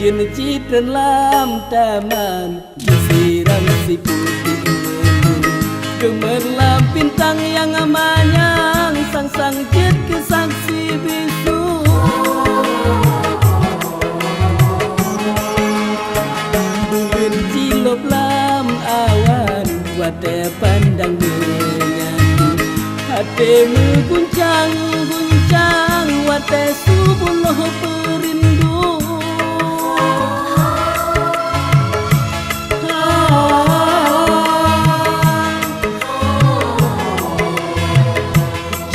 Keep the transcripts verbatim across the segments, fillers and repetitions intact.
Jitreun lam taman, geusiram siputih meuleuen. Geumeurlam bintang nyang manyang, sang-sang jeuet keu saksi bisu. Buleuen jilôb lam awan, watèe pandang meunyan. Até meuguncang-guncang watèe su bunoh peurindu.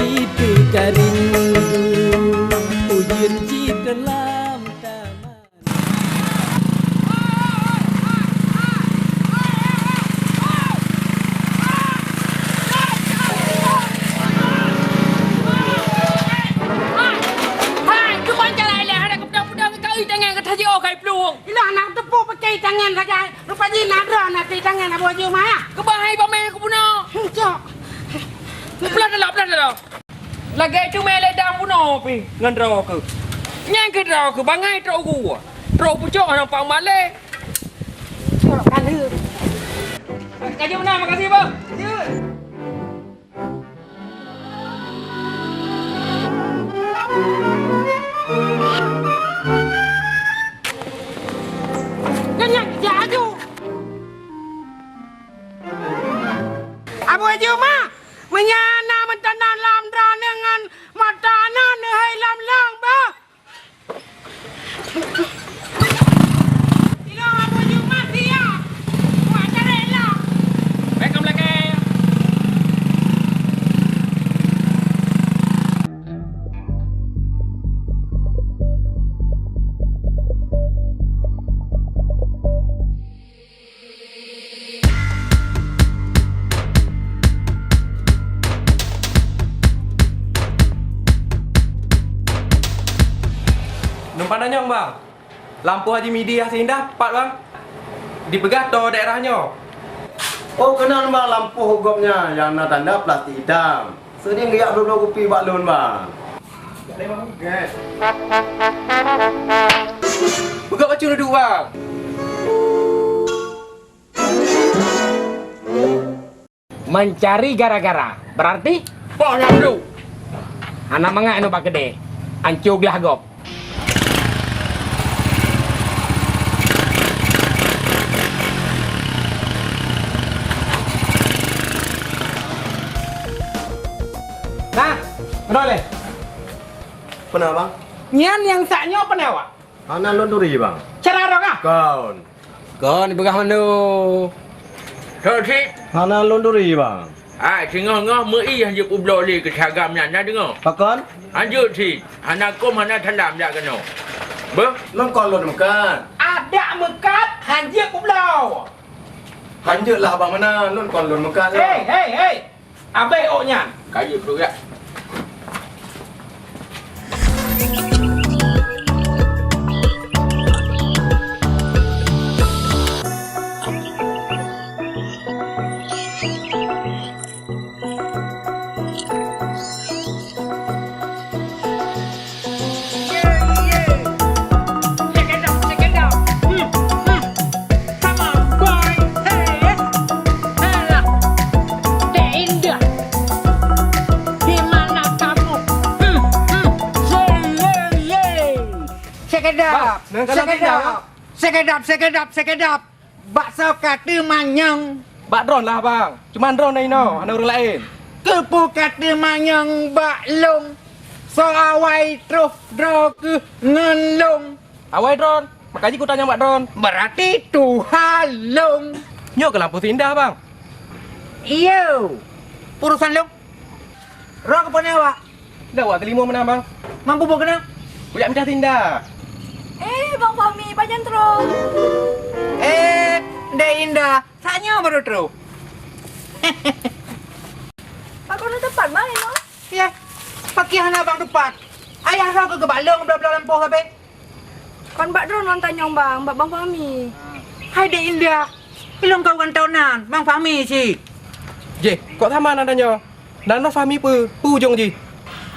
Jiteuka rindu, ujeuen jiteulam taman. Hai, keuban jalan ilèe hana keudong-keudong keu tangan ka tajiôh kai plueng. Ilah na teupeu pakai tangan sagai. Rupa jih na droe na ti tangan Abu Haji Umar. Keuban hai bak mè keubunoe. Cok. Pelan dalam, pelan dalam. Lagèe cumè lé dam bunoe pih ngon droe keuh. Nyan keuh droe keuh bangai trok u gua. Trok pucok hana pang malèe. Trok kaleue. Ka jeuet meunan, makasih, Bang. Jeuet. Nyan, nyan, jak aju. Abu Haji Uma, meunyo na meutanah lam droeneuh ngon mata na neuhai lam lang bah. Ilong Abu Haji Uma siap. Buat cari ilong. Baik, Assalamualaikum. Numpang tanyong, Bang. Lampôh Haji Midi Yasin Indah pat, Bang? Dipeugah toe daerah nyoe. Oh, keunan, Bang, lampôh gobnyan nyang na tanda plastik itam. Seuring geujak bloe-bloe kupi bak lôn, Bang. Peugah bacut duek, Bang. Mencari gara-gara, berarti? Poh nyang duek. Hana mangat nyoe bak keudè. Anco glah gob. Nah, beudôh lé. Peue na, Bang? Nyan nyang sak nyoe peue na, Wak? Hana lôn turi, Bang. Cara droe kah? Kon. Kon, peugah mandum. Kon cit. Hana lôn turi, Bang. Ai, singoh-ngoh meu-ie han jeuet peubloe lé keu si agam nyan, na deungoe? Pakon? Han jeuet cit. Hana kôm, hana salam jak keunoe. Beuh? Lôn kon lôn meukat. Adak meukat, han jeuet peubloe. Han jeuet lah, Bang, meunan. Lôn kon lôn meukat. Hei, hei, hei! Abéh ôk nyan! Ka jeuet, Bro, ya. Check it out, check it out. Hmm, hmm. Come on, boy. Hey, hey, lah. Dek Indah. Di mana kamu? Hmm, hmm. Hey, hey, hey. Check it out. Bang, check it out. Check it out, check it out, check it out. Baksoe ka teumanyong. Bak droeneuh lah, Bang. Cuma droeneuh na inoe, hana ureueng laén. Keupeue ka teumanyong bak lôn? Soe awai troh droe keuh ngon lôn? Awai droeneuh, maka jih kutanyong bak droeneuh. Berarti tuha lôn. Nyoe keuh lampôh si Indah, Bang. Iyo. Urosan lôn. Roh keupeue na awak? Dah awak teurimong meunan, Bang. Mampu bôh keunoe? Kujak mita si Indah. Eh, Bang Fahmi, pajan troh? Eh, Dek Indah, sak nyoe baru troh. Pakon na teumpat, Bang, inoe? Yah, pakon hana Bang teumpat. Ayah roh keuh bak lôn bloe-bloe lampôh sabe. Kon bak droeneuh lôn tanyong, Bang, bak Bang Fahmi. Hai Dek Indah, ilôn kawan tau nan, Bang Fahmi cit. Jeh, kok sama nan tanyoe? Nan nyoe Fahmi peue? Peue ujong jih?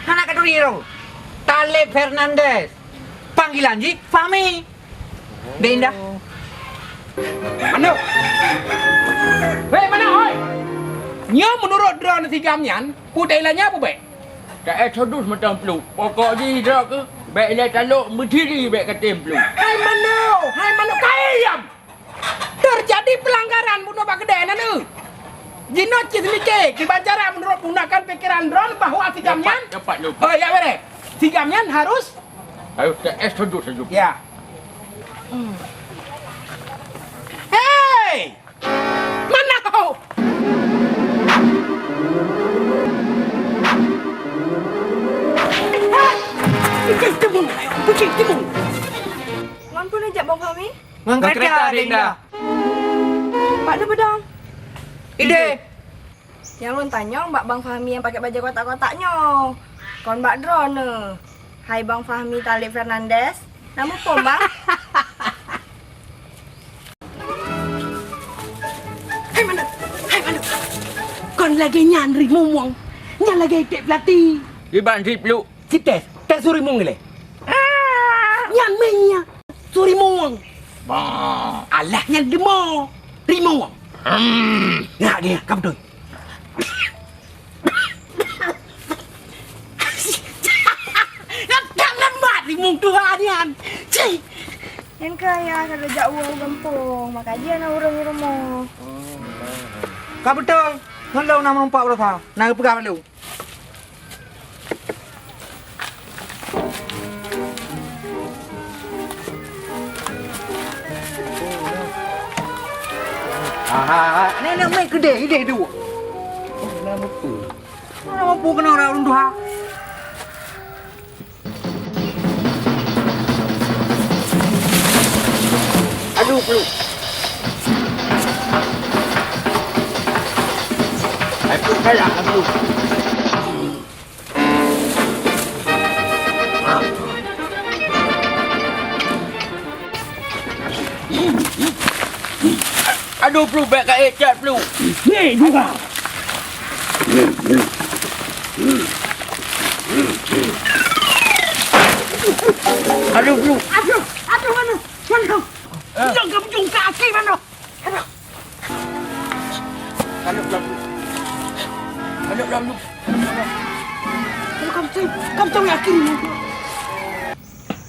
Hana katuri droe. Taleb Fernandes. Panggilan jih Fahmi. Dek Indah. Manok. Hei, manok, hoi. Nyoe meunurot droeneuh si Gam nyan, peue teuilanya peue bèk? Taéh sodus mantong pluek. Pokok jih droe keuh, bèk ilèe talok, meutiri bèk katem pluek. Hai manok, hai manok, kayém! Teujadi peulanggaran bunoe bak keudè nyan eu. Jinoe cit seumiké, kiban cara meunurot menggunakan pikiran droeneuh bahwa si Gam nyan, dapat, dapat, dapat. Oh, ya, bèrèh. Si Gam nyan harus Ayo, T S tujuh saja. Ya. Hei! Mana kau? Hei! Pergi timbul, ayo, pergi timbul. Ngon peue neujak Bang Fahmi? Ngon kereta, Dinda. Bak na peudong? Idéh. Nyang lôn tanyong bak Bang Fahmi nyang pakai bajèe kotak-kotak nyoe. Kon bak droeneuh. Hai Bang Fahmi Taleb Fernandes, na muphom, Bang? Hai manok, hai manok. Kon lagèe nyan ri mumuang. Nyan lagèe iték peulati. Iban sipluk. Cites, tes su ri mumuang ilèe. Nyan meunya. Su ri mumuang. Bah. Alah nyan deungo. Ri mumuang. Hmm. Nyak dia, ka beutôi. Datang lambat ri mumuang tuha nyan. Cih. Nyan keuh ayah ka geujak woe u gampông, maka jih na ureueng di rumoh. Ka beutôi. Ngon lôn na meureumpok beurasa. Na geupeugah bak lôn. Aha, nenek mai keudeh ideh duek. Mana mampu kena orang ureueng tuha? Aduh, peluh. Ai, peluh galak, peluh. Aduh, peluh, bèk ka ék cat, peluh. Hei, dua. Aduh, peluh. Aduh, aduh, aduh, aduh. Eh. Jangan kamu jungkak aki mana? Aduh. Aduh, peluh. Aduh, peluh, peluh. Aduh, kamu cari, kamu cari aki ni.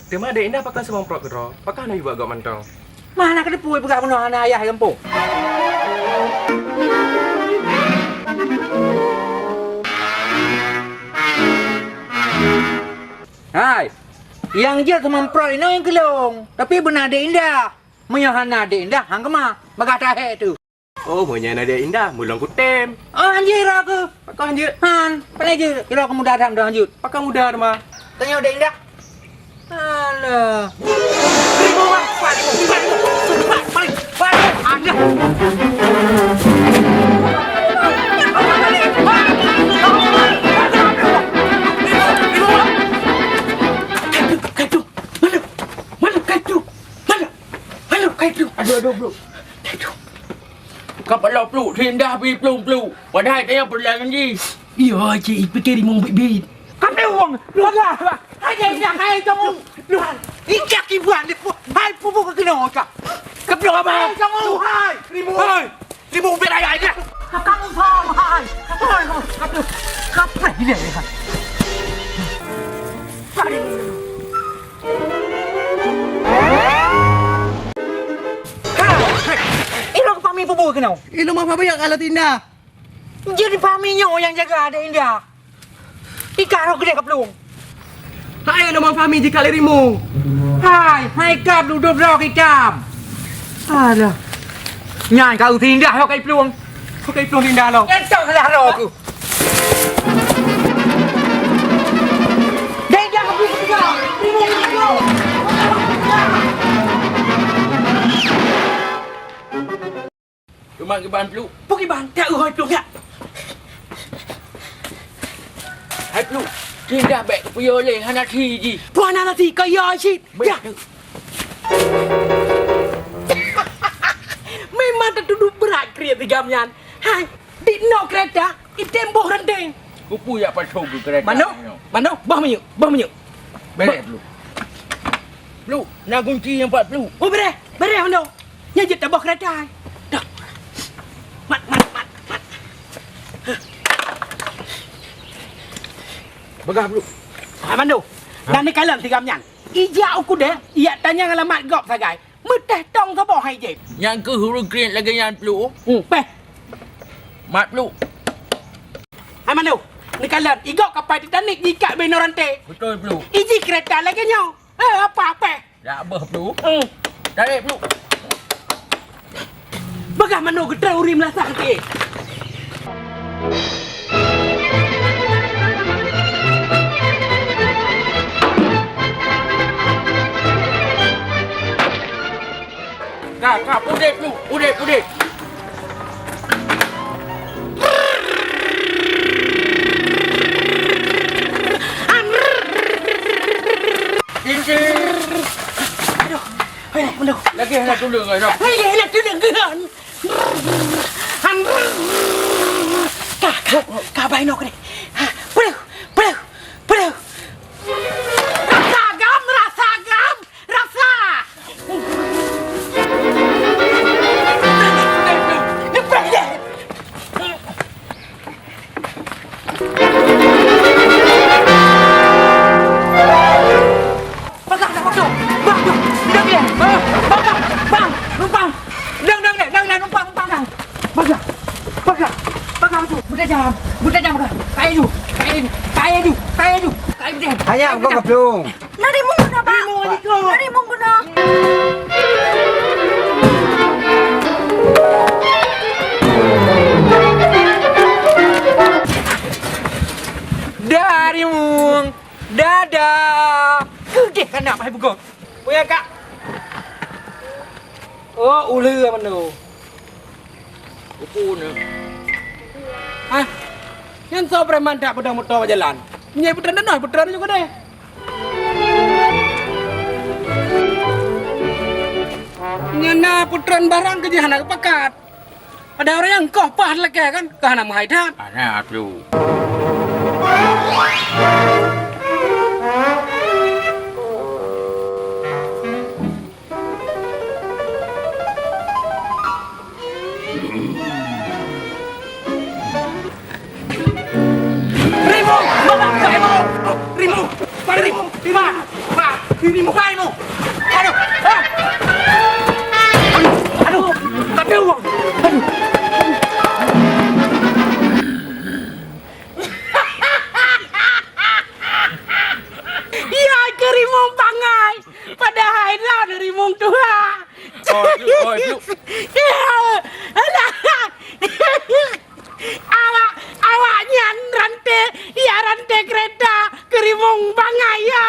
Teuma Dek Indah pakon seumamprot keudroe, pakon hana jibak gop mantong. Mana ka teupeu peugah bunoe hana ayah di gampông. Hai, nyang jeuet seumamprot inoe nyang keu lôn, tapi beuna Dek Indah. Meunyoe hana Dek Indah, han keumah, bagah tahé teuh. Oh, meunyoe na Dek Indah, meulôn kutem. Oh, hanjeuet ira keuh. Pakon hanjeuet? Han, pane jeuet. Ira keuh muda tham dah hanjeuet. Pakon muda teuma? Tanyoe Dek Indah. Alah. Seribu, Bang. Empat ribu, empat ribu, empat ribu, empat ribu. Alah. Kacau, kacau. Mana? Mana kacau? Mana? Mana kacau? Aduh, aduh, bro. Kacau. Kapala pluek, si Indah bri plueng-plueng. Padahai tanyoe peureulèe ngon jih. Iya, cit, ipike rimong biet-biet. Ka plueng, plueng. Hai, hai, hai, kamu. Plueng. Ijak ibuan ni, hai, pupu keunoe ka. Ka plueng apa? Hai, kamu, hai. Rimong. Hai. Rimong biet ayah aja. Kamu sama, hai. Hai, kamu. Aduh, kapreh gila ya. Hai. Ilôn Fahmi pupu keunoe. Ilôn Fahmi nyang kalon si Indah. Jadi Fahmi nyoe nyang jaga Dek Indah. Ika roh keudeh ka plueng. Hai, ilôn Fahmi jikalon rimong. Hai, hai kap dudoe droe kitam. Alah. Nyan ka si Indah ho kai plueng. Ho kai plueng si Indah lo. Nyan tak salah roh aku. Cuma kiban pluek. Peue kiban? Ka eu hai pluek nyak. Hai pluek. Indah bèk kupiôh lé hana thi jih. Peue hana thi keu yo cit. Bèk. Ya. Memang tatuduh brat kriet si Gam nyan. Hai, di noe keureta. Item boh ranteng. Kupu jak pasoe keu keureta nyoe. Mano? Mano? Boh minyeuk, boh minyeuk. Bereh dulu. Pluek, na gunci nyang pat, Pluek. Oh, beureh, beureh, Mando. Nyan jeuet taboh keureta. Dah. Mat, mat, mat, mat. Peugah, Pluek. Hai, Mando. Hah? Neukalon si Gam nyan. Ijak u keudè, ijak tanyong alamat gob sagai. Meutéh tong saboh hai jép. Nyang keuh ureueng kriet lagèe nyan, Pluek. Hmm, péh. Mat, Pluek. Hai, Mando. Neukalon, igob kapai Titanic jiikat bak inoe ranté. Beutôi, Pluek. Iji keureta lagèe nyoe. Eh, apa, péh? Dak beuh, Pluek. Hmm. Tarek, Pluek. Peugah Mando geutrön ureueng meulasah keu. Ka, ka, udép, Pluek. Udép, udép. Aduh, hai, aduh. Lagi hana tuleueng, hai, dah. Hai, hana tuleueng, geuhan. Ka, ka, ka, bai nok ni. Ha, peuleuh, peuleuh, peuleuh. Rasa agam, rasa agam. Rasa! Lepas dia! Peugah dah waktu! Bang, bang! Bang, bang! Bang! Bang! Numpang! Dang, dang, dang, dang, dang, numpang, numpang, dang! Peugah! Peugah! Peugah tu! Beutajam! Beutajam peugah! Kayu! Kayu! Kayu! Kayu! Kayu! Ayah, kau keplung! Nari mung guna, Pak. Nari mung guna. Dari mung. Dadah. Keudeh kanak hai bugok. Punya kak. Oh, uleue mano. Upu na. Hah? Nyan soe preman that peudong moto bak jalan? Meunyoe peutreun tanoh, peutreun juga deh. Nyan na peutreun barang keu jih hana geupakat. Ada orang nyang koh paih lakèe kan, ka hana meuhai that. Hana tu. Rimu! Bapak, Pak Rimu! Rimu! Pak Rimu! Pak! Pak! Rimu! Pak Rimu! Aduh! Ah! Aduh! Aduh! Tapi uang! Aduh! Ya, keu rimong bangai. Padahai lôn rimong tuha. Oh, tu, oh, tu. Ya, alah. Awak, awak nyan ranté, ya ranté keureta keu rimong bangai, ya.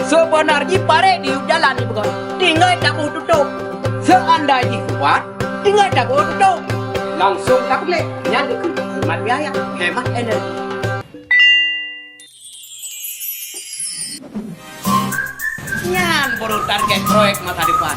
Seubeunar jih parek di jalan jipeugah, tinggai taboh tutôp. Seundai jih kuat, tinggai taboh tutôp. Langsung tapeulek, nyan dikeue hemat biaya, hemat energi. Nyan baru target proyek masa depan.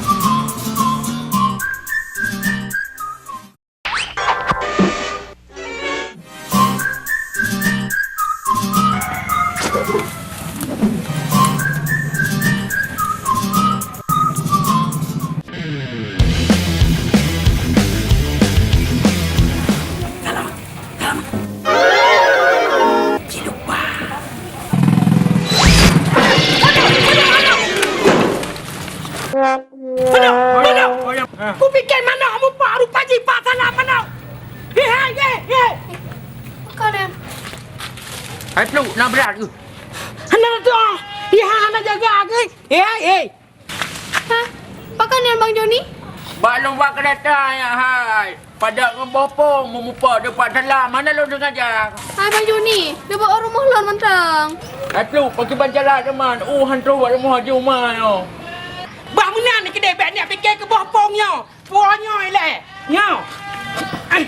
Salam. Salam. Cilupa. Manok, manok. Kupike manok mupak rupa jipak salah manok. Hei, hei, hei, hei. Bukan, em. Hai, Pluk, na brat ke? Hana tu. Hei, hana jaga ke? Hei, hei. Hah? Pakon nyan Bang Joni? Bak lôn bak keudata nyan hai. Padat ngon boh pong meumupa deuk pat dalam. Hana lôn deungaja. Hai Bang Joni, neubak u rumoh lôn mantong. Hai Pluk, pakriban jalan teuma. Uh, han troh bak rumoh Haji Umar nyoe. Bah meunan keudeh bèk neuk pike keu boh pong nyoe. Puwoe nyoe ilèe. Nyoe. Ai,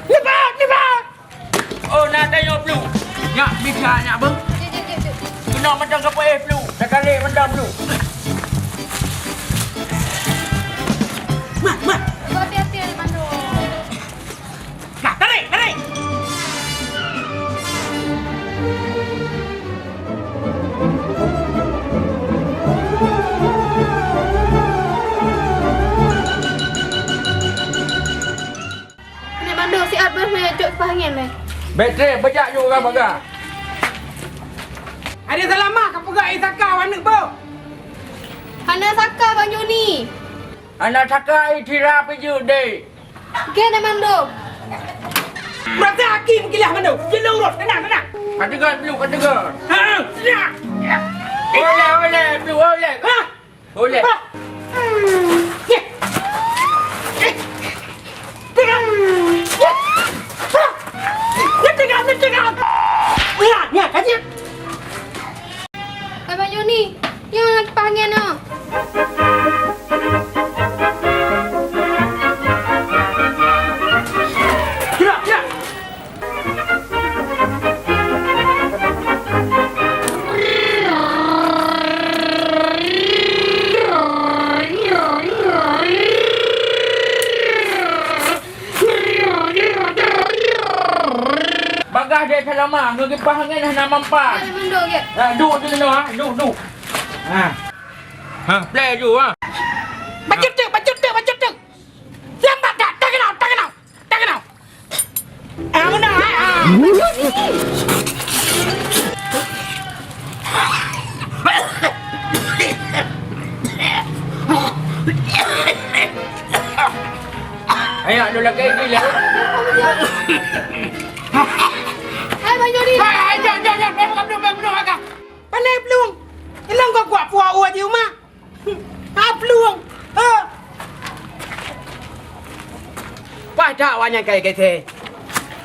lebat, lebat. Oh, na tanyoe Pluk. Nyak, bisa nyak, beuh. Cik, cik, cik, cik. Keunoe mantong ka peuéh, Pelu. Takalé mantong, Pelu. Mat, mat. Hati-hati, Mando. Nah, tarik, tarik. Nek Mando, siat beuh, meucok kipah angén lé. Bèk trép, beujak ju urang bagah. Adak Salama ka peugah ie saka u aneuk boh. Hana saka, Bang Joni. Hana saka, ie sira pih jeuet deh. Oke, Nek Mando. Rasa aki meukilah Mando. Jelong rot, tenang, tenang. Ka teugon, Belu, ka teugon. Ha, ha, tenang. Oleh, oleh, Belu, oleh. Ha? Boleh. Ah! Ni. Ni. Tengok. Ni. Ah! Ni tengok, ni tengok. Ni, ni, tengok. Abang Joni, nyang panggil no. Gerak, gerak. Bagah deh Salama, ngon kipah angén hana mampan. Ada mandor ke? Ha, duek tu kena, ha, duek, duek. Ha. Ha, play ju, ha. Bacut tu, bacut tu, bacut tu. Lambat dah, tak kena, tak kena. Tak kena. Ah, benar, eh, ah. Ayo, lu lagi gila. Hai, Bang Joni. Hai, hai, jangan, jangan, jangan. Memang belum, belum, belum, belum. Pandai belum. Ilang kau kuat puak uwa di rumah. Ha, plueng! Ha! Paih that awaknyan ka geusé.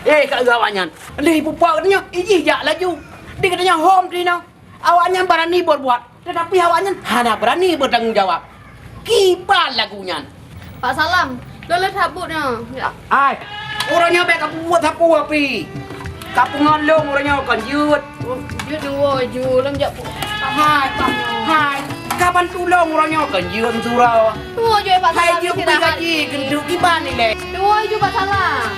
Eh, ka eu awaknyan. Lheueh ipupuak geutanyoe, ijih jak laju. Di geutanyoe hom teuinoe. Awaknyan barani berbuat, tetapi awaknyan hana berani bertanggung jawab. Kiban lagu nyan. Pak Salam, lôn lheueh that buet nyoe. Hai, uroe nyoe bèk kapeubuet sapeue pih. Kapeungon lôn uroe nyoe kon jeuet. Oh, jeuet dua ju, lôn jak pu-, hai, hai, kaban tulông uroe nyoe kon jeuet meusura. Dua ju, Pak Salam, istirahat. Hai, jeuet beu gaji, keuneuk kiban ilèe. Dua ju, Pak Salam.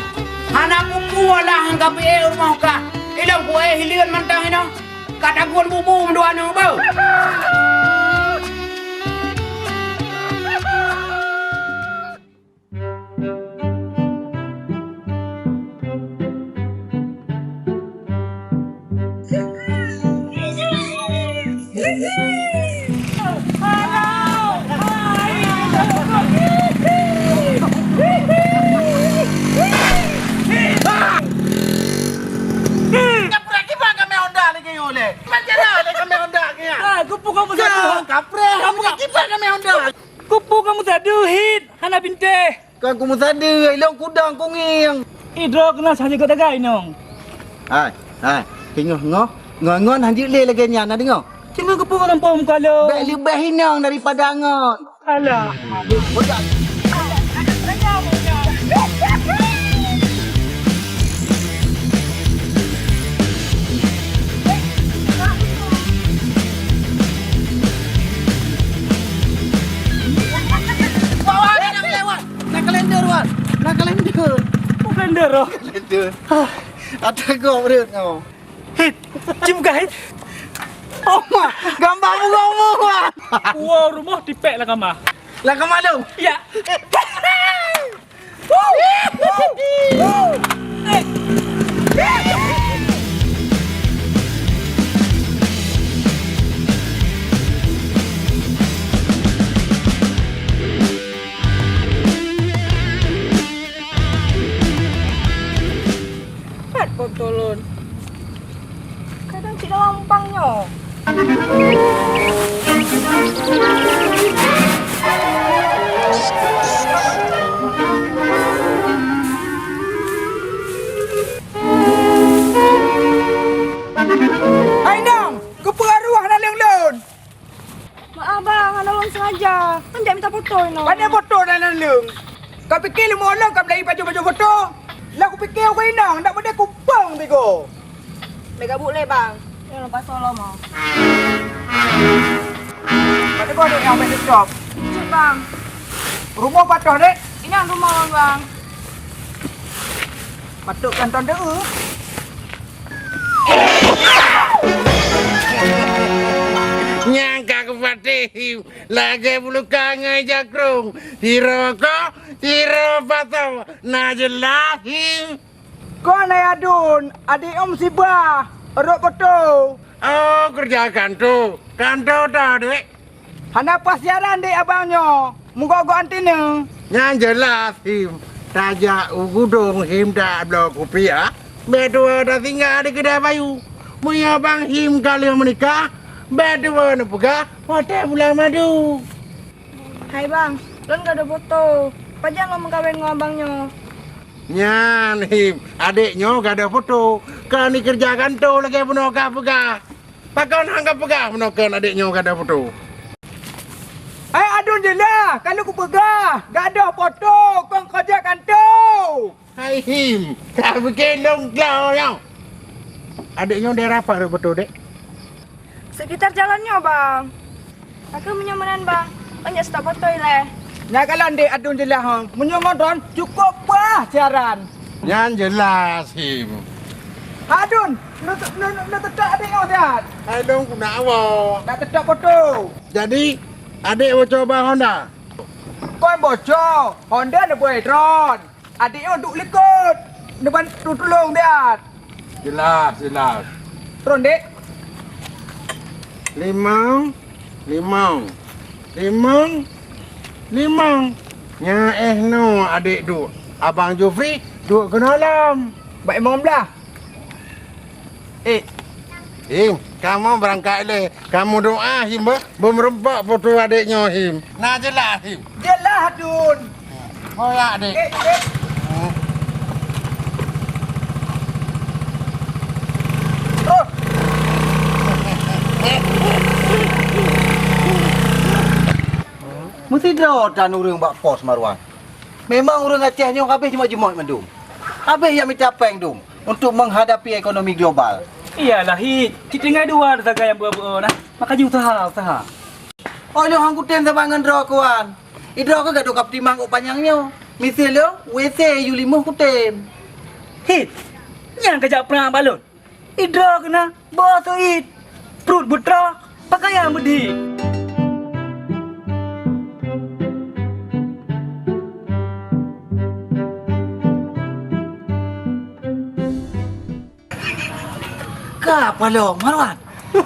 Hana peue-peue lah nyang kapeuéh rumoh kah. Ilôn kuéh hileuen mantong inoe. Ka tagun bubu meudua nyoe beuh. Kapreh, kiban kamè Honda lagèe nyoe lé. Macam mana lé kamè Honda lagèe nyan? Ah, kupu kamu satu. Kapreh, kiban kamè Honda. Kupu kamu satu hit, hana binteh. Kan kumeusadeue, ilôn kudong kungieng. Idroe keunan saja gata gai nong. Hai, hai, teungoh ngoh, ngon-ngon hanjeuet lé lagèe nyan, na deungoe? Teungoh keupeue lampôh muka lôn? Bèk leubeh inong daripada ngon. Alah. Wah, wah, ada yang lewat. Na kalender, Wan. Na kalender. Oh, kalender, oh. Kalender. Hah. Ada gop rot kau. Hit. Cium gah, hit. Oh, ma. Gambar bunga umur, Wan. Wow, rumoh tipèk lah kama. Lah kama lu? Ya. Pat foto lôn. Kadang cit lawang mumpang nyoe. Hai nang, keupeue arwah naleueng lôn? Maaf bang, hana lôn sengaja. Kan jak mita foto inoe. Pandai foto dan naleueng. Ka pike leumo lôn ka beulai pajoh-pajoh foto. Lah kupike ureueng inong, ndak meudeh kupong bego. Bèk gabuk lé, Bang. Nyoe leupah solo mo. Pat teuka, Dek, nyang bèk teucok? Jeuet, Bang. Rumoh pat troh, Dek? Inan rumoh, Bang. Patôt kantong deuh. Nyang ka kupatéh, lagèe buluka ngon jakrong. Siroko, siro pasoe, na jeulaih. Kon hai Adun, adék nyoe musibah, rhot poto. Oh, keureuja kanto. Kanto ta, Dek? Hana paih siaran, Dek, abang nyoe. Meugoe-goe anteuna. Nyan jeulaih, Him. Tajak u gudong, Him, tabloe kupiah. Bèk tuwoe tatinggai di keudè bayu. Meunyoe bang Him ka lheueh meunikah, bèk tuwoe neupeugah watèe bulan madu. Hai bang, lôn gadôh poto. Pajan lôn meukawen ngon abang nyoe? Nyan, Him, adék nyoe gadôh poto. Ka neukeureuja kanto lagèe bunoe kapeugah. Pakon han kapeugah bunoe kheun adék nyoe gadôh poto? Hai Adun jeulaih, ka lôn kupeugah, gadôh poto, kon keureuja kanto. Hai Him, ka beuke lôn klo nyoe. Adék nyoe daerah pat rhot poto, Dek? Sekitar jalan nyoe, Bang. Pakon meunyoe meunan, Bang? Lôn jak seutôt poto ilèe. Nyan kalon Dek Adun jeulaih, hong. Meunyoe ngon droen, cukôp paih siaran. Nyan jeulaih, Him. Adun, neu-, neu-, neu-, neuteutok adék nyoe siat. Hai lôn keuneuk awoe. Nak teutok poto. Jadi, adék boco ban Honda? Kon boco, Honda neubuet droen. Adék nyoe duek likot, neubantu tulông siat. Jeulaih, jeulaih. Tron, Dek. Limong, limong, limong, limong. Nyan 'oh noe adék duek. Abang Jufri duek keunoe lom. Bak limong blah. Eh. Him, kamoe beurangkat lé. Kamoe doa, Him, beu-, beumeurumpok poto adék nyoe, Him. Na jeulaih, Him? Jeulaih, Dun. Hoyak, Dek. Eh, eh. Hmm. Terus. Meusidroe tan ureueng bak pos, Marwan. Memang ureueng Aceh nyoe habéh jimot-jimot mandum. Habéh jak mita péng dum untuk menghadapi ekonomi global. Iyalah, Hit. Cit tinggai dua sagai nyang beu-beu na. Makajih usaha, usaha. Oh, lôn han kutem saban ngon droe, Kuan. Idroe keuh gadôh kapeutimang ôk panyang nyoe. Miseue lôn, W C yue limoh kutem. Hit, nyang ka jak prang bak lôn. Idroe keuh na, boh seuit, pruet beutroh, pakaian beudhi. Ka paloe, Marwan.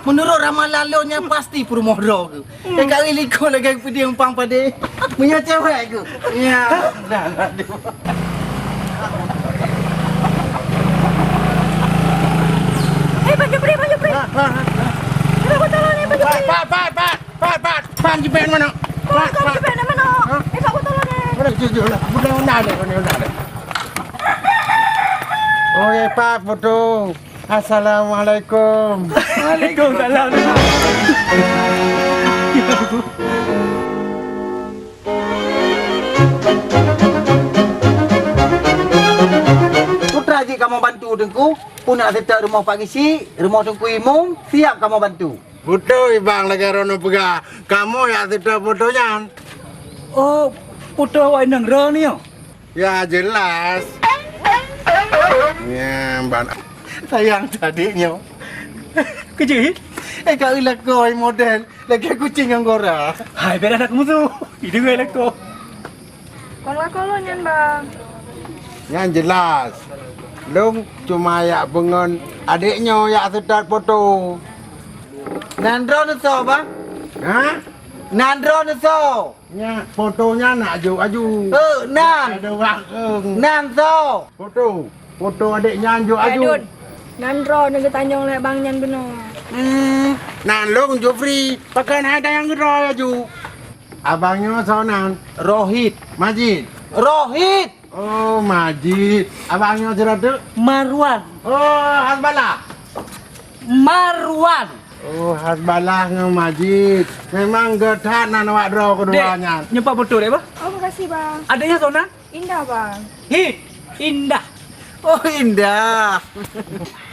Meunurot ramalan lôn nyan pasti peurumoh droe keuh. Hmm. Eh, kawin likot lagèe peudeueng pang padé. Meunyoe cewek keuh. Ya, dah, dah, dah. Eh, Bang Jupri, Bang Jupri. Ha, ha, ha. Ada botol ni, Bang Jupri. Pat, pat, pat, pat. Pat, pat, pat jipèe mana? Pat, pat. Jipèe mana? Ha? Eh, pat botol ni. Mana jujur lah. Budak undang ni, budak undang ni. Oh, eh, pat foto. Assalamualaikum. Waalaikumsalam. Putra jih kamoe bantu, Teungku. Pun nak seutôt rumoh Pak Gisi, rumoh Teungku Imum, siap kamoe bantu. Beutôi, Bang, lagèe droeneuh peugah. Kamoe jak seutôt foto nyan. Oh, foto awak inong droeneuh nyoe? Ya, jeulaih. Ya, ban- Sayang tadi nyoe. Keujeuet? Eh, ka lakoe model lagèe kucing anggora. Hai, bèk na kumusoh. Idéh lakoe. Kon lakoe lôn nyan, Bang. Nyan jeulaih. Lôn cuma jak peungon adék nyoe jak seutôt foto. Nan droeneuh soe, Bang? Ha? Nan droeneuh soe? Nyan, foto nyan nak jok aju. Eh, nan. Ada ureueng. Nan soe? Foto. Foto adék nyan jok aju. Adun. Nan droeneuh geutanyong lé bang nyan bunoe. Hmm, nan lôn Jufri. Pakon hai tanyong droe aju? Abang nyoe soe nan? Rohit. Majid. Rohit. Oh, Majid. Abang nyoe sidroe teuk? Marwan. Oh, Hasbalah. Marwan. Oh, Hasbalah ngon Majid. Memang göt that nan awak droe keudua nyan. Dek, nyoe pat foto, Dek, bah? Oh, makasih, Bang. Adék nyoe soe nan? Indah, Bang. Hit, Indah. Oh, indah.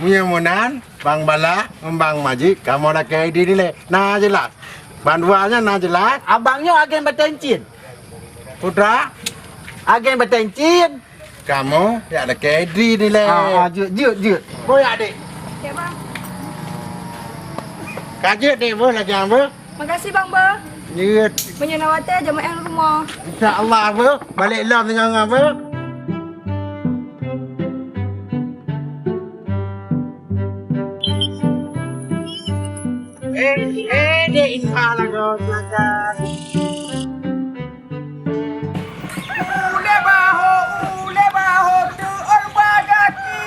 Meunyoe meunan, Bang Bala ngon Bang Majik, kamoe lakée di dilée. Na jeulaih. Bandua nyan na jeulaih. Abang nyoe agen batée cin. Putra. Agen batée cin. Kamoe jak lakée di dilée. Ah, ah, jeuet, jeuet, jeuet. Boh jak, Dek. Oke, Bang. Ka jeuet, Dek, boh, lagée boh. Makasih, Bang, beuh. Jeuet. Meunyoe na watée, jamaah rumoh. Insya Allah, beuh. Balek lom singoh, beuh. Eh, eh, dek Inha lagoe silakan. Ulée baho, ulée baho, teuôn bagaki.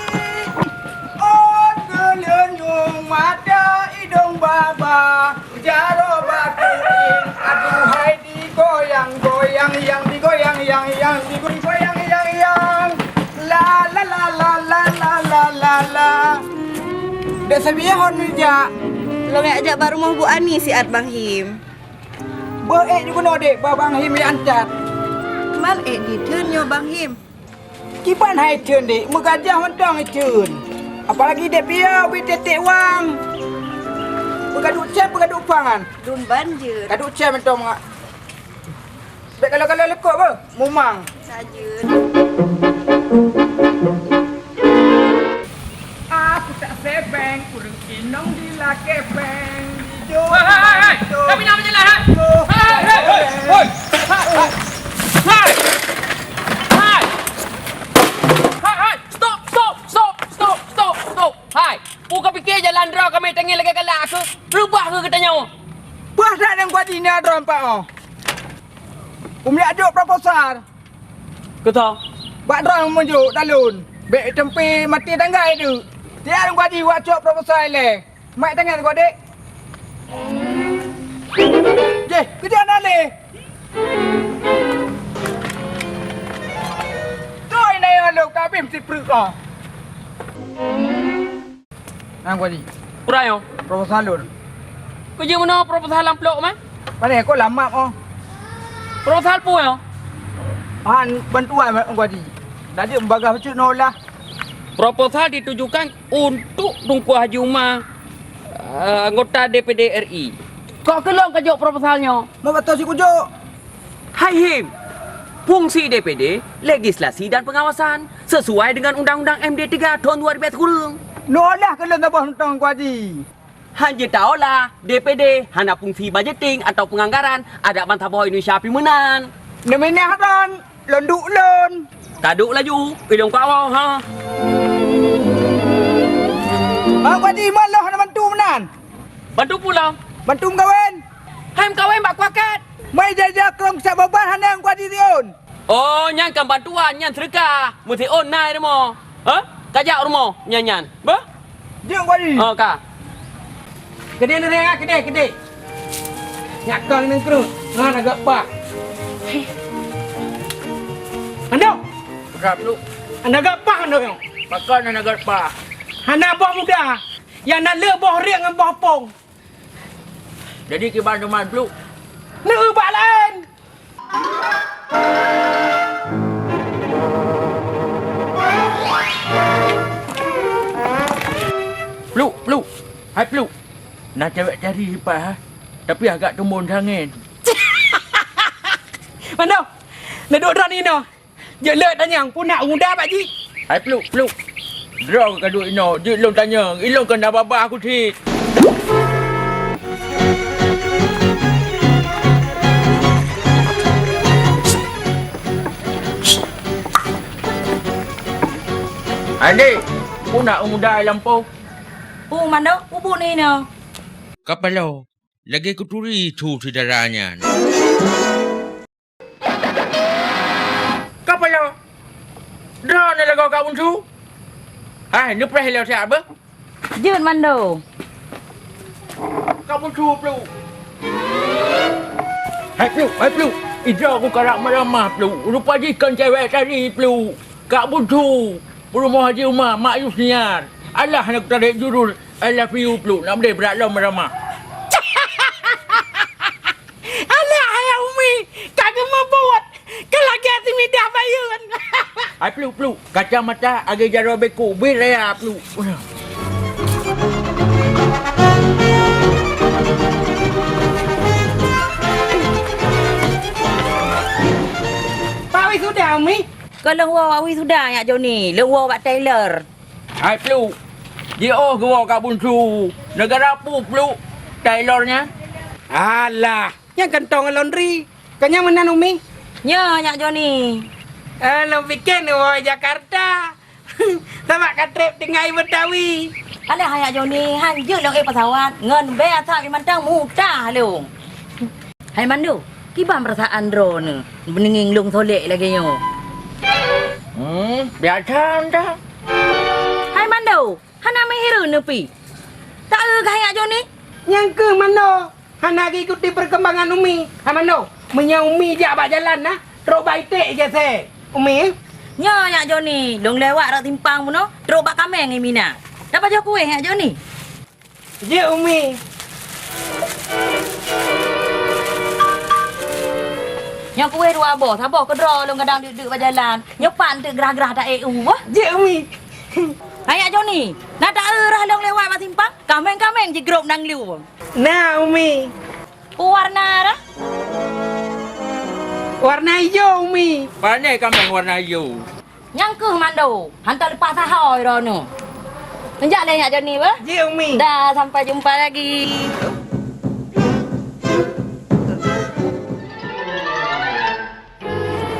Oh, keuleunyoeng mata idong baba. Jaroe bak keuieng, aduhai digoyang-goyang, yang digoyang, yang, yang digoyang, yang, yang. La, la, la. Dek Sabiah hon neujak. Lôn jak jak bak rumoh Bu Ani siat Bang Him. Beuék jikeunoe dek, bak Bang Him jak antat. Man ék di theun nyoe Bang Him. Kiban hai theun dek, meugajah mantong theun. Apalagi dek piôh bit tiek-tiek wang. Peugadôh cai, peugadôh pangan. Dum banjir. Gadôh cai mantong. Bèk kalo-kalo leukok beuh, mumang. Sajeut. Aku tak sebeng, ureueng inong dilakèe pèng. Hei, hei, hei, hei. Tapi nama jelas, ha? Hei, hei, hei. Hei. Hai! Hai! Hai! Hai! Stop! Stop! Stop! Stop! Stop! Stop! Hai! Peue kapiké jalan droe kamoe tangieng lagèe galak keuh? Reubah keuh geutanyoe! Peue that nyang kuat jih nyan droe empat oh? Umiak jok proposal. Keu soe? Bak droe meujok talon. Bèk teumpé maté tanggai teuk. Tiep kuat jih wak cok proposal ilèe. Mat tangai keu adék. Jeh, keu jih na lé. Toi na nyang lôn ka abéh meusipreuk kah. Nang kuali. Peue nyoe? Proposal lôn. Keu jih meunoe proposal lam plôk mah? Pane kok lam map oh. Proposal peue nyoe? Han bantuan kuali. Tadi meubagah bacut noe lah. Proposal ditujukan untuk Teungku Haji Uma, eh, anggota D P D R I. Kok keu lôn kajok proposal nyoe? Meubatos sikujok. Hai Him, fungsi D P D, legislasi dan pengawasan, sesuai dengan Undang-Undang M D tiga tahun dua ribu tiga. Noe lah keu lôn saboh mantong kuaji. Han jeuet taolah, D P D hana fungsi budgeting atau penganggaran, adak bansaboh Indonesia pih meunan. Neuminah ron, lôn duek lôn. Taduek laju, ilôn kawoe, ha. Bang Kuaji, man lôn hana bantu meunan. Bantu pulang. Bantu meukawen. Hai meukawen bak kuakat. Mai jaja krong sat babah hana Kuaji siôn. Oh, nyan kan bantuan, nyan seudeukah. Meusiôn na i rumoh. Hah? Kajak rumoh nyan nyan. Beuh? Jeuet Kuaji. Oh, ka. Keudeh neureng ah, keudeh, keudeh. Nyak kang nanggroe, ngon agak pah. Ando. Peugah, Pluek. Ando agak pah ando nyoe. Pakon hana agak pah? Hana boh muda. Nyang na le boh riek ngon boh pong. Jadi kiban teuma, Pluek? Neu bak laén. Pluek, Pluek. Hai Pluek. Na cewek cari ipa, ha? Tapi agak tumbon sangen. Mano? Neuduek droe inoe. Jeuet leuet tanyong, peue na muda bak jih? Hai Pluek, Pluek. Droe ka duek inoe, jeuet lôn tanyong, ilôn kon na babah aku cit. Hai Dek, peue na muda i lampôh? Peue Mando, peue buet inoe? Kapalo, lagèe kuturi su syedara nyan. Kapalo, droeneuh lagoe Kak Bunsu? Hai, neupreh lé siat beuh? Jeuet Mando. Kak Bunsu, Pluek. Hai Pluek, hai Pluek. Ija ku karap meuramah, Pluek. Rupa jih kon cewek tadi, Pluek. Kak Bunsu, peurumoh Haji Uma, Mak Yusniar. Alah, hana kutarek jurul. I love you, Pluek. Nak meudeh brat lom meuramah. Alah, hai Umi, ka geumeubuet, ka lagèe simidah bayeuen. Hai Pluek, Pluek, kacamata lagèe jaroe beuko, bri raya Pluek. Bak wisuda, Umi? Kon lôn woe bak wisuda, Nyak Joni, lôn woe bak tailor. Hai Pluek, jiôh geuwoe keu Bungsu, neugara peue Pluek tailor nyan? Alah, nyan kantong laundry. Ka nyan meunan, Umi? Nyoe, Nyak Joni. Eh, lôn pike neuwoe Jakarta. Sabab ka trép tinggai Betawi. Alah, Nyak Joni, han jeuet lôn éh pesawat, ngon bèe asai mantong mudah lôn. Hai Mando, kiban peurasaan droeneuh, beuninging lôn solek lagèe nyoe? Hmm, biasa enta. Hai Mando, hana meuhireuen neupi? Taeu kah Nyak Joni? Nyang keuh Mando, hana geuikuti peurkembangan Umi. Hai Mando, meunyoe Umi jak bak jalan na, trok bak iték geusék. Umi? Nyoe Nyak Joni, lôn lewat rot simpang bunoe, trok bak kaméng i Mina. Tapajoh kuéh Nyak Joni? Jeuet, Umi. Nyoe kuéh dua boh, saboh keudroe lôn kadang deuk-deuk bak jalan. Nyoe pat teuk grah-grah taék u boh. Jeuet, Umi. Hai Nyak Joni, na taeu rhah lôn lewat bak simpang? Kaméng-kaméng jigrôp nanggroe. Na, Umi. Peue warna rhah? Warna ijo, Umi. Pane kaméng warna ijo? Nyang keuh Mando, hantom leupah sahoe droeneuh. Neujak lé Nyak Joni beuh? Jeuet, Umi. Dah, sampai jumpa lagi.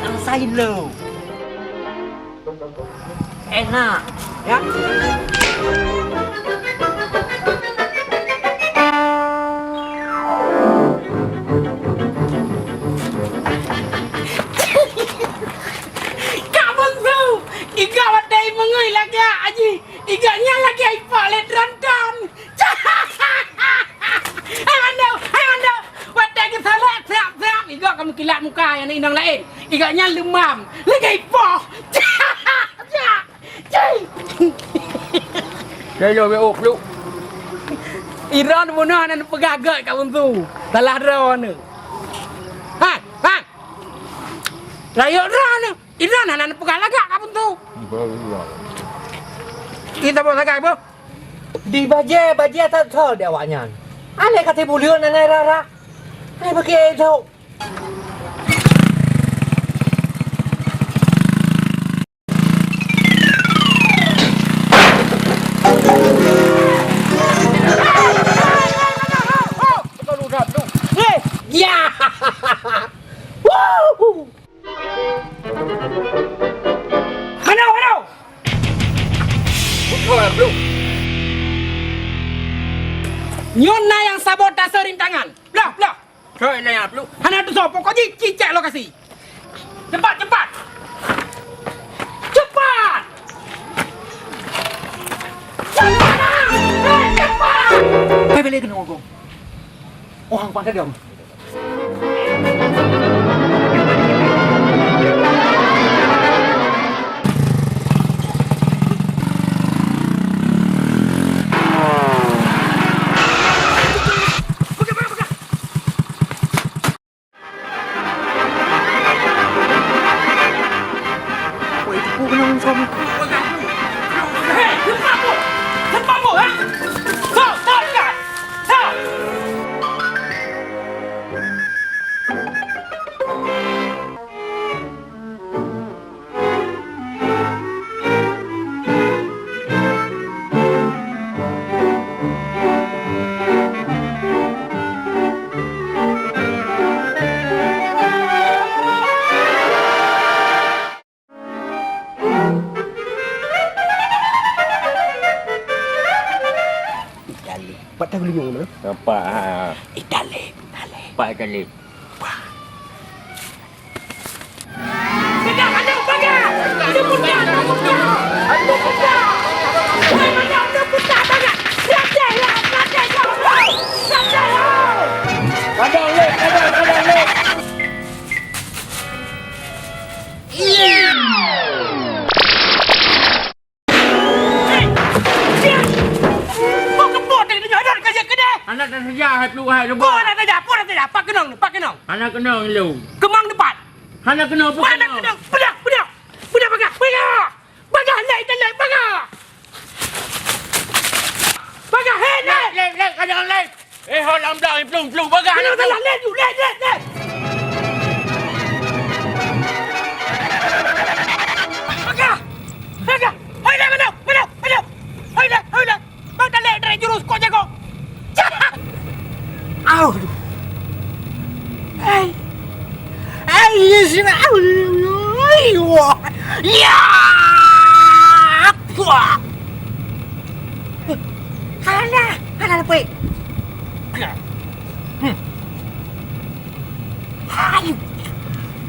Nang sai lô. Enak, ya. Kak Bungsu, iga watèe meungui lagak aji, iga nyan lagèe ipok lé tronton. Hai Mando, hai Mando, watèe geusalak siap-siap, iga ka meukilat muka ngon inong laén. Iga nyan leumam, lagèe ipok. Cai! Cai lôn wéh ôk Pluek. Iron bunoe hana neupeugah göt Kak Bungsu. Salah droeneuh. Hai, hai. Rayeuk droeneuh. Iron hana neupeugah lagak Kak Bungsu. Kita bawa lagak, Bu. Di bajèe, bajèe that thô di awaknyan. Alèh ka tibu lheueh nanggroe rara. Alèh bagi thô. Ya! Wuhu! Hana, hana! Nyoe na nyang sabotase rintangan. Blah, blah! Soe ilèe nyan, Pluek? Hana tusoe, pokok jih cicak lokasi. Cepat, cepat! Cepat! Cepat! Hei, cepat! Hei, balik kena ngomong. Oh, hang pandai dia. Italib. Pat tahu lima mana? Nampak, ha. Italib, Italib. Pat Italib. Wah. Peugah, aneuk peugah! Aneuk peugah, aneuk peugah! Aneuk peugah! Hai, aneuk peugah sangat! Pelatih, ya! Pelatih, ya! Pelatih, ya! Kadang lé, kadang, kadang lé! Anak dah saja, hai Pluek, hai, lubang. Anak dah saja, anak dah saja. Pat keunong, pat keunong. Anak keunong lu. Keumang depan. Hana keunoe, bukan hana keunoe. Keunoe. Peudong, peudong. Peudong peugah. Hai, lét, lét, bagah! Bagah, hei, lét! Lét, lét, lét, kadang lét! Eh, ho lam blang, plueng, plueng, bagah, aneuk plueng! Lét, lét, lét, lét! Bagah! Bagah! Hai, lét, manoe, manoe, manoe! Hai, lét, hai, lét! Bang talét dari jurus kok jago. Au. Ai. Ai, ya sini. Au. Ya. Puah. Alah, alah, lepui. Hmm. Ai.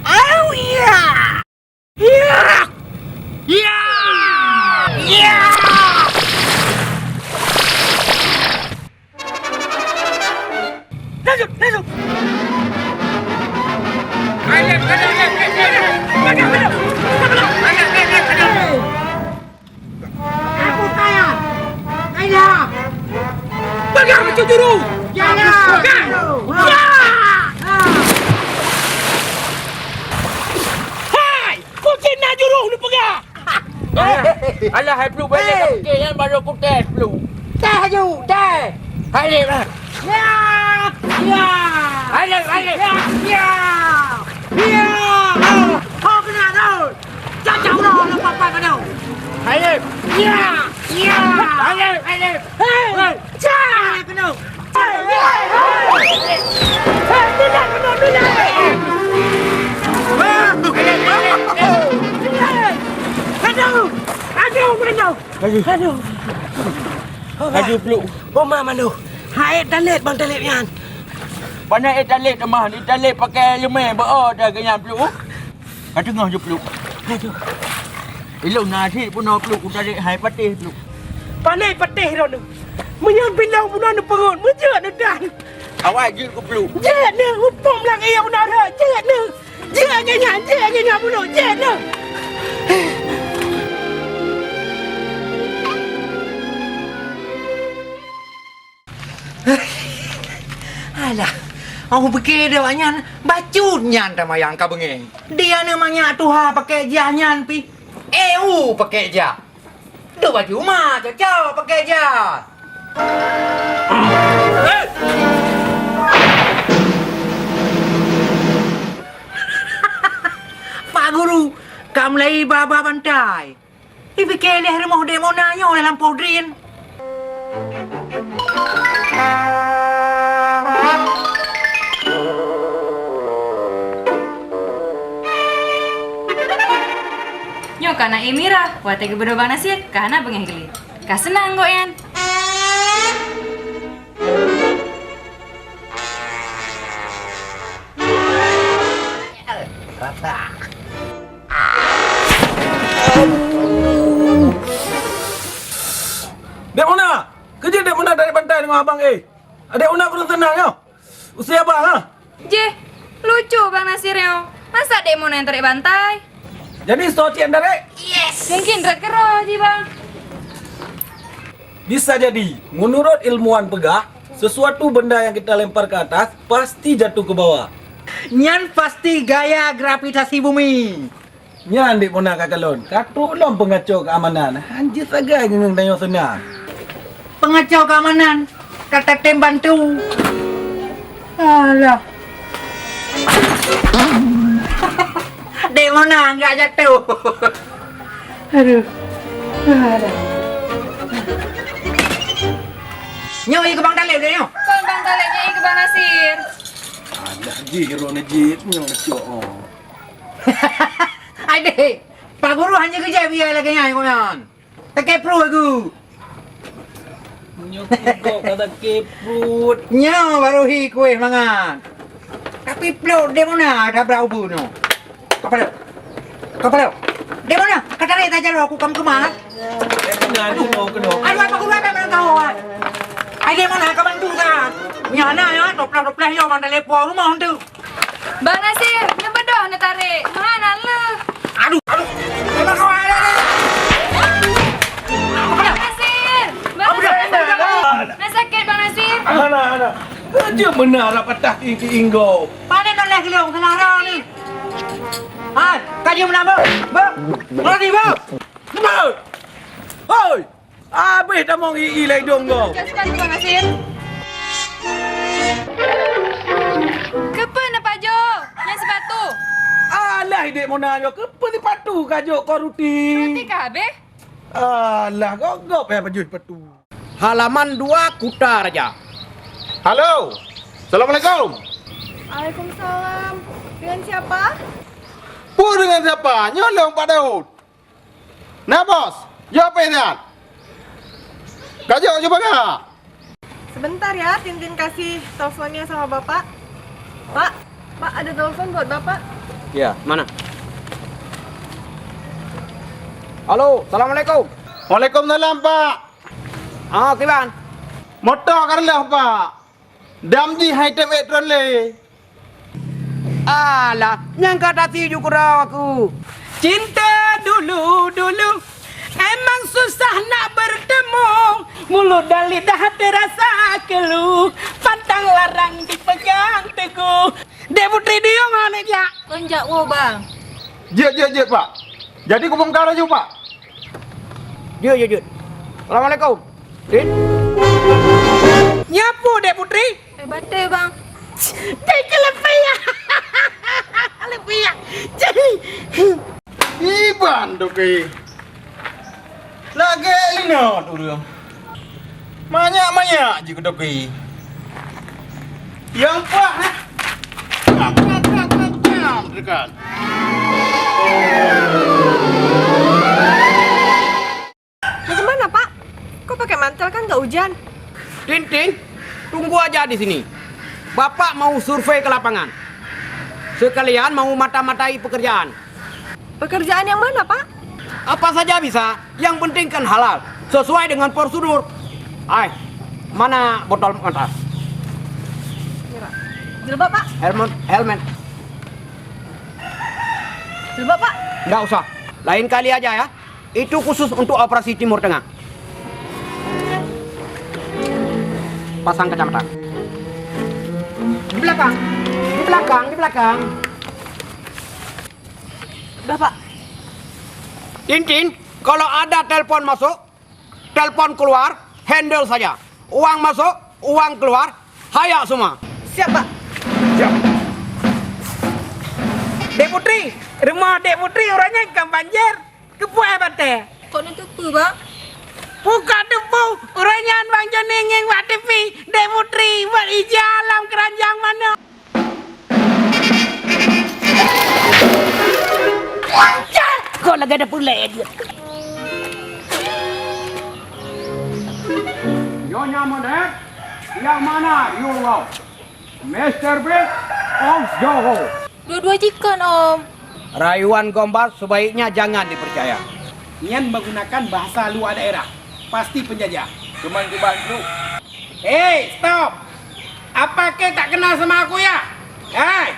Au, ya. Ya! Ya! Ya! Lanjut, lanjut! Ayo, ayo, ayo, ayo, ayo! Ayo, ayo, ayo, ayo! Aku kaya! Kaya! Pegang itu juru! Jangan! Pegang! Ya! Hai! Kucing na jurôh neupeugah! Alah, hai Pluek, bèk lé kapiké nyan, baru kutéh, Pluek. Téh aju, téh! Hai lé, bah! Ya! Ya! Hai lé, hai lé! Ya! Ya! Ya! Ho keunan, ho! Cacah uroe lam papan keunoe! Hai lé! Ya! Ya! Hai lé, hai lé! Hei! Hei! Cah! Keunoe! Aduh! Aduh! Aduh! Aduh! Laju. Aduh! Laju, Pluek. Oma manoe. Hai ék talét bang talét nyan. Pane ék talét teuma, ék talét pakai leumé beu-o dah geuh nyan, Pluek. Ka teungoh ju, Pluek. Aduh. Ilôn na cit bunoe, Pluek, kutarek hai patéh, Pluek. Pane patéh droeneuh? Meunyoe bilong bunoe neupeurhot, meujeuet neudan. Awai jeuet keu, Pluek. Jeuet neuh, upông lam ié unoe rhot, jeuet neuh. Jeuet nyan, jeuet nyan bunoe, jeuet neuh. Alah, oh, beuke deh awak nyan, bacut nyan tamayang ka beungéh. Dia ni manyak tuha pakai jah nyan pih. Eu pakai jah. Duek baju ma cocok pakai jah. Pak Guru, ka mulai ba-ba bantai. Ipike lé rumoh Dek Mona nyoe lam podrin. Nyoe ka na Mira, watèe geubeudôh Bang Nasir, ka hana beungéh geuh lé. Ka seunang gobnyan. Dek Mona! Keu jeuet Dek Mona tarék bantai deungon abang, eh? Dek Mona kureueng seunang nyoe. Use abang, ha? Jeh, lucu Bang Nasir nyoe. Masa Dek Mona nyang tarék bantai? Jadi soe cit nyang tarék? Yes! Mungkin rot keudroe jih, Bang. Bisa jadi, menurut ilmuwan peugah, sesuatu benda yang kita lempar ke atas pasti jatuh ke bawah. Nyan pasti gaya gravitasi bumi. Nyan Dek Mona ka kalon, ka trok lom peungaco keamanan, hanjeuet sagai ngon tanyoe seunang. Peungaco keamanan, ka tatem bantu. Alah. Dek Mona enggak jatuh. Aduh. Aduh. Nyoe ie keu Bang Taleb deh nyoe. Kon Bang Taleb nyoe ie keu Bang Nasir. Alah, jih roh neujit nyoe cok, oh. Adik, Pak Guru hanya kerja biar lagi nyai kau nyan. Sakét pruet ku. Meunyoe keu gob ka sakét pruet. Nyoe baru hi kueh mangat. Tapi plôk Dek Mona tabrak ubeue nyoe. Kapalo. Kapalo. Dek Mona, ka tarék tajak lom aku kam keumat. Eh, keunan, keunoe, keunoe. Aduh, apa kurang apa kau, ah? Ai Dek Mona ka bantu ka. Nyan na ya, toplah-toplah yo mandalé po rumoh tu. Bang Nasir, neubeudôh neutarek. Meuhana leuh. Aduh, aduh. Bang Nasir, Bang Nasir. Na sakét, Bang Nasir? Hana, hana. Raja meunan rap atas tinggi inggo. Pane noleh geulong seunara ni. Hai, kaji meunan, Bang. Bang. Berani, Bang. Bang. Hoi! Abéh tamong ie-ie lam idong gob. Cok sipat, Bang Nasir. Keupeue neupajoh nyan sipatu? Alah, Dek Mona nyoe, keupeue sipatu kajok keu ruti? Ruti ka habéh? Alah, gob-gob payah pajoh sipatu. Halaman dua, Kuta Raja. Halo. Assalamualaikum. Waalaikumsalam. Dengan siapa? Peue dengan siapa? Nyoe lôn Pak Daud. Nah, Bos. Jaweueb nyan. Kajok cuba ka. Sebentar ya, Tintin kasih teleponnya sama Bapak. Pak, Pak, ada telepon buat Bapak. Ya, mana? Halo, assalamualaikum. Waalaikumsalam, Pak. Ah, kiban? Moto ka reuloh, Pak. Dam jih hai tem ék tron lé. Alah, nyang ka tasi ju keudroe aku. Cinta dulu-dulu emang susah nak bertemu. Mulut dan lidah terasa keluh, pantang larang dipegang teguh. Dek Putri diyong hana jak. Kon jak woe, Bang. Jeuet, jeuet, jeuet, Pak. Jadi kubongkar laju, Pak. Jeuet, jeuet, jeuet. Assalamualaikum. Din? Nyapu, Dek Putri? Eh, batai, Bang. Dek, lepiah. Lepiah. Iban, Doki. Lagèe inong ureueng. Manyak-manyak jih keu Doki. Nyang pah, eh. Pah, pah, pah, pah, pah, dekat. Bagaimana, Pak? Kok pakai mantel, kan nggak hujan? Tintin, tunggu aja di sini. Bapak mau survei ke lapangan. Sekalian mau mata-matai pekerjaan. Pekerjaan yang mana, Pak? Apa saja bisa, yang penting kan halal, sesuai dengan prosedur. Ai, mana botol mata? Ini, Pak. Jilbab, Pak. Helmet, helmet. Jilbab, Pak. Nggak usah. Lain kali aja ya. Itu khusus untuk operasi Timur Tengah. Pasang kacamata. Di belakang. Di belakang, di belakang. Bapak. Tintin, kalau ada telepon masuk, telepon keluar, handle saja. Uang masuk, uang keluar, hayak semua. Siap, Pak. Siap. Dek Putri, rumah Dek Putri uroe nyan ka banjir. Keupeue batèe? Kok neuteupeue, Bang? Bukon teupeu, uroe nyan Bang Joni ngieng bak T V, Dek Putri buet ija lam keuranjang manok. Kok lagèe ada peulet dia? Nyonya Monet, yang mana you want? Masterpiece of Johor. Dua-dua jikon, Om. Rayuan gombal sebaiknya jangan dipercaya. Nyan menggunakan bahasa luar daerah. Pasti penjajah. Cuman kubang tu. Hei, stop! Apa kau tak kenal sama aku ya? Hai,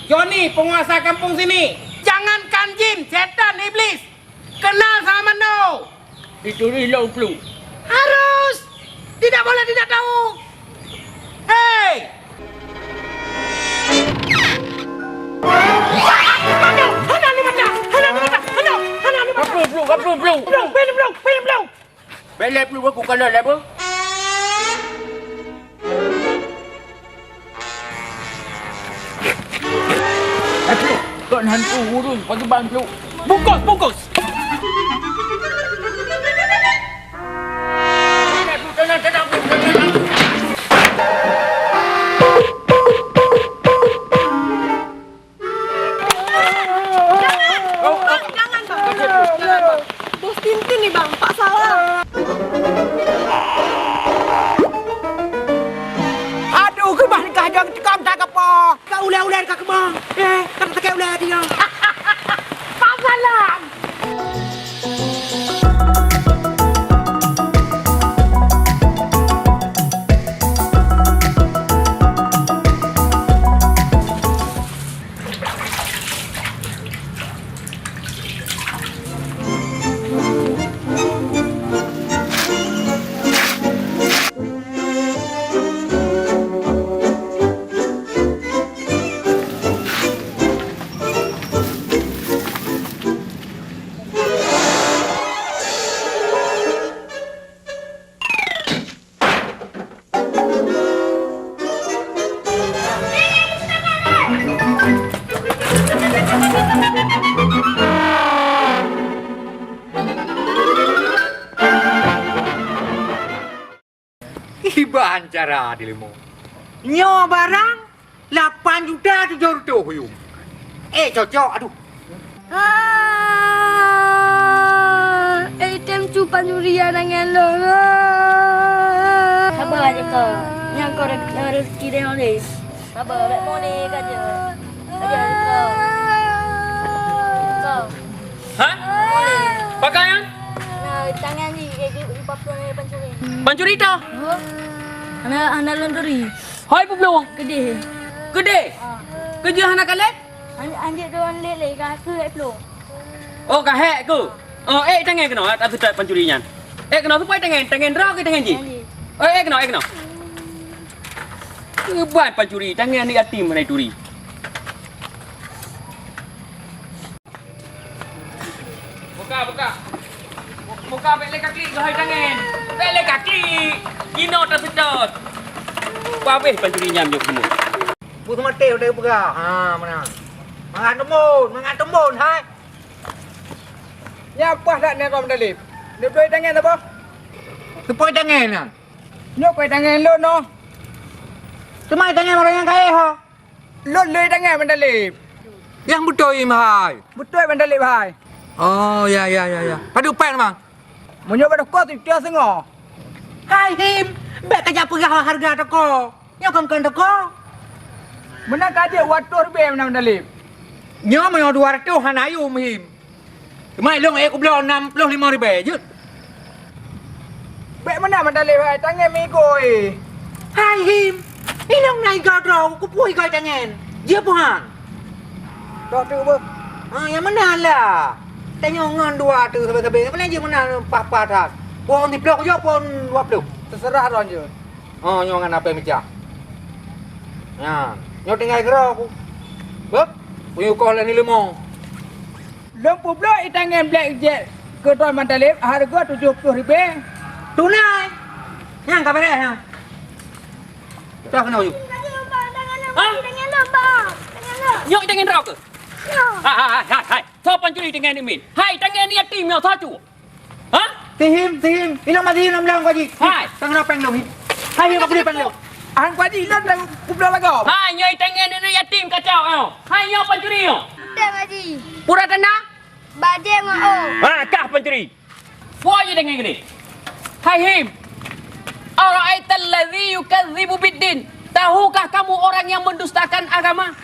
Joni, penguasa kampung sini. Jangankan jin, setan, iblis. Kenal sama Mano. Ditulis lom plueng. Harus. Tidak boleh tidak tahu. Hei! Hana, hana ni mata. Hana ni mata. Hana, hana ni mata. Kaplu, plueng, kaplu, plueng. Plueng, pilih plueng, pilih plueng. Bèk lé plueng, aku kalon lé, beuh. Aduh, kon hantu ureueng pakriban tu. Bungkus, bungkus! Jangan, Bang, jangan, Bang. Jangan, Bang. Bos Tintin nih, Bang. Pak salah. Aduh, keubah nikah jong tukang tak apa. Ka ulèe-ulèe ka keubah. Eh, tak pakai ulèe dia. Pak salah. Ancara di leumo. Nyoe barang lapan juta tujoh reutôh yum. Eh, cocok, aduh. Ah, eh, tem cu pancuri ya tangan lôn. Ah. Sabar aja kau. Nyang kau re-, rezeki dia oleh. Sabar, bèk moni ka je. Aja kau. Kau. Ha? Moni. Pakai nyan? Nah, tangan ni, dia, dia, dia pakai pancuri. Pancuri tah? Huh? Hana, hana lôn turi. Hai peubloe. Keudeh. Keudeh? Ah. Keujeuh hana kaleb? An-, anjek droen lé-lé, ka keuhek ploh. Oh, ka hék keuh? Oh, ék tangen keunoe, tak seutôt pancuri nyan. Ék keunoe, supaya tangen, tangen droe keu tangen jih. Tangen jih. Oh, ék keunoe, ék keunoe. Keuban pancuri, tangen aneuk yatim hana turi. Buka, buka. Buka, bèk lé ka klik, geuhôi tangen. Bèk lé ka klik. Jinoe taseutôt. Pabéh pancuri nyan jok semua. Peue seumaté watèe geupeugah. Ha, meunan. Mangat teumbon, mangat teumbon, hai. Nyan paih that nyan kau meudalib. Neubloe tangen apa? Teupôi tangen nyan. Nyoe kôi tangen lôn noh. Teuma tangen ureueng nyang kayèe ho. Lôn lé tangen meudalib. Nyang beutôi, hai. Beutôi meudalib, hai. Oh, ya, ya, ya, ya. Padub péng, Mang? Meunyoe bak toko siplôh singoh. Hai, Him, bèk kajak peugah hareuga toko. Nyoe kon, kon toko. Meunan ka jeuet dua reutôh ribèe meunan meudalib. Nyoe meunyoe dua reutôh hana yum, Him. Teuma ilôn ék kubloe nam ploh limong ribèe jeuet. Bèk meunan meudalib, hai, tangen meuigoe. Hai, Him, ilôn na igoe droe, keupeue igoe tangen? Jeuet peue han? Toh teuk beuh. Ha, nyang meunan lah. Tanyoe ngon dua teuh sabe-sabe. Nyang meunan jeuet meunan paih-paih that. Phôn siplôh kujok, phôn dua ploh. Teuseurah droe jeuet. Oh, nyoe ngon apèe meucah. Nyan, nyoe tinggai keudroe ku. Beuh, kuyue koh lé ni leumo. Lôn peubloe ié tangen blék jeuet keu droe meudalib hareuga tujoh ploh ribèe. Tunai. Nyan ka bèrèh nyan. Toh keunoe yue. Ha? Nyoe ié tangen droe keuh? Hai, hai, hai, hai, hai. Soe pancuri tangen miet? Hai, tangen yatim nyoe, soe cue? Ha? Si Him, si Him. Ilôn ma si Him lam lôn, Kuaji. Hai. Tangan apa yang lôn, Him? Hai, Him, aku dia panggil. Ahang Kuaji, ilôn dah kubloe lagoe. Hai, nyoe tangen aneuk yatim kacau nyoe. Hai, nyoe pancuri nyoe. Beutôi, Kuaji. Pura tanda? Bajèe ngon ôh. Ha, kah pancuri. Puwoe jih tangen geude. Hai, Him. Ara'aital ladzi yukadzibu biddin. Tahukah kamu orang yang mendustakan agama?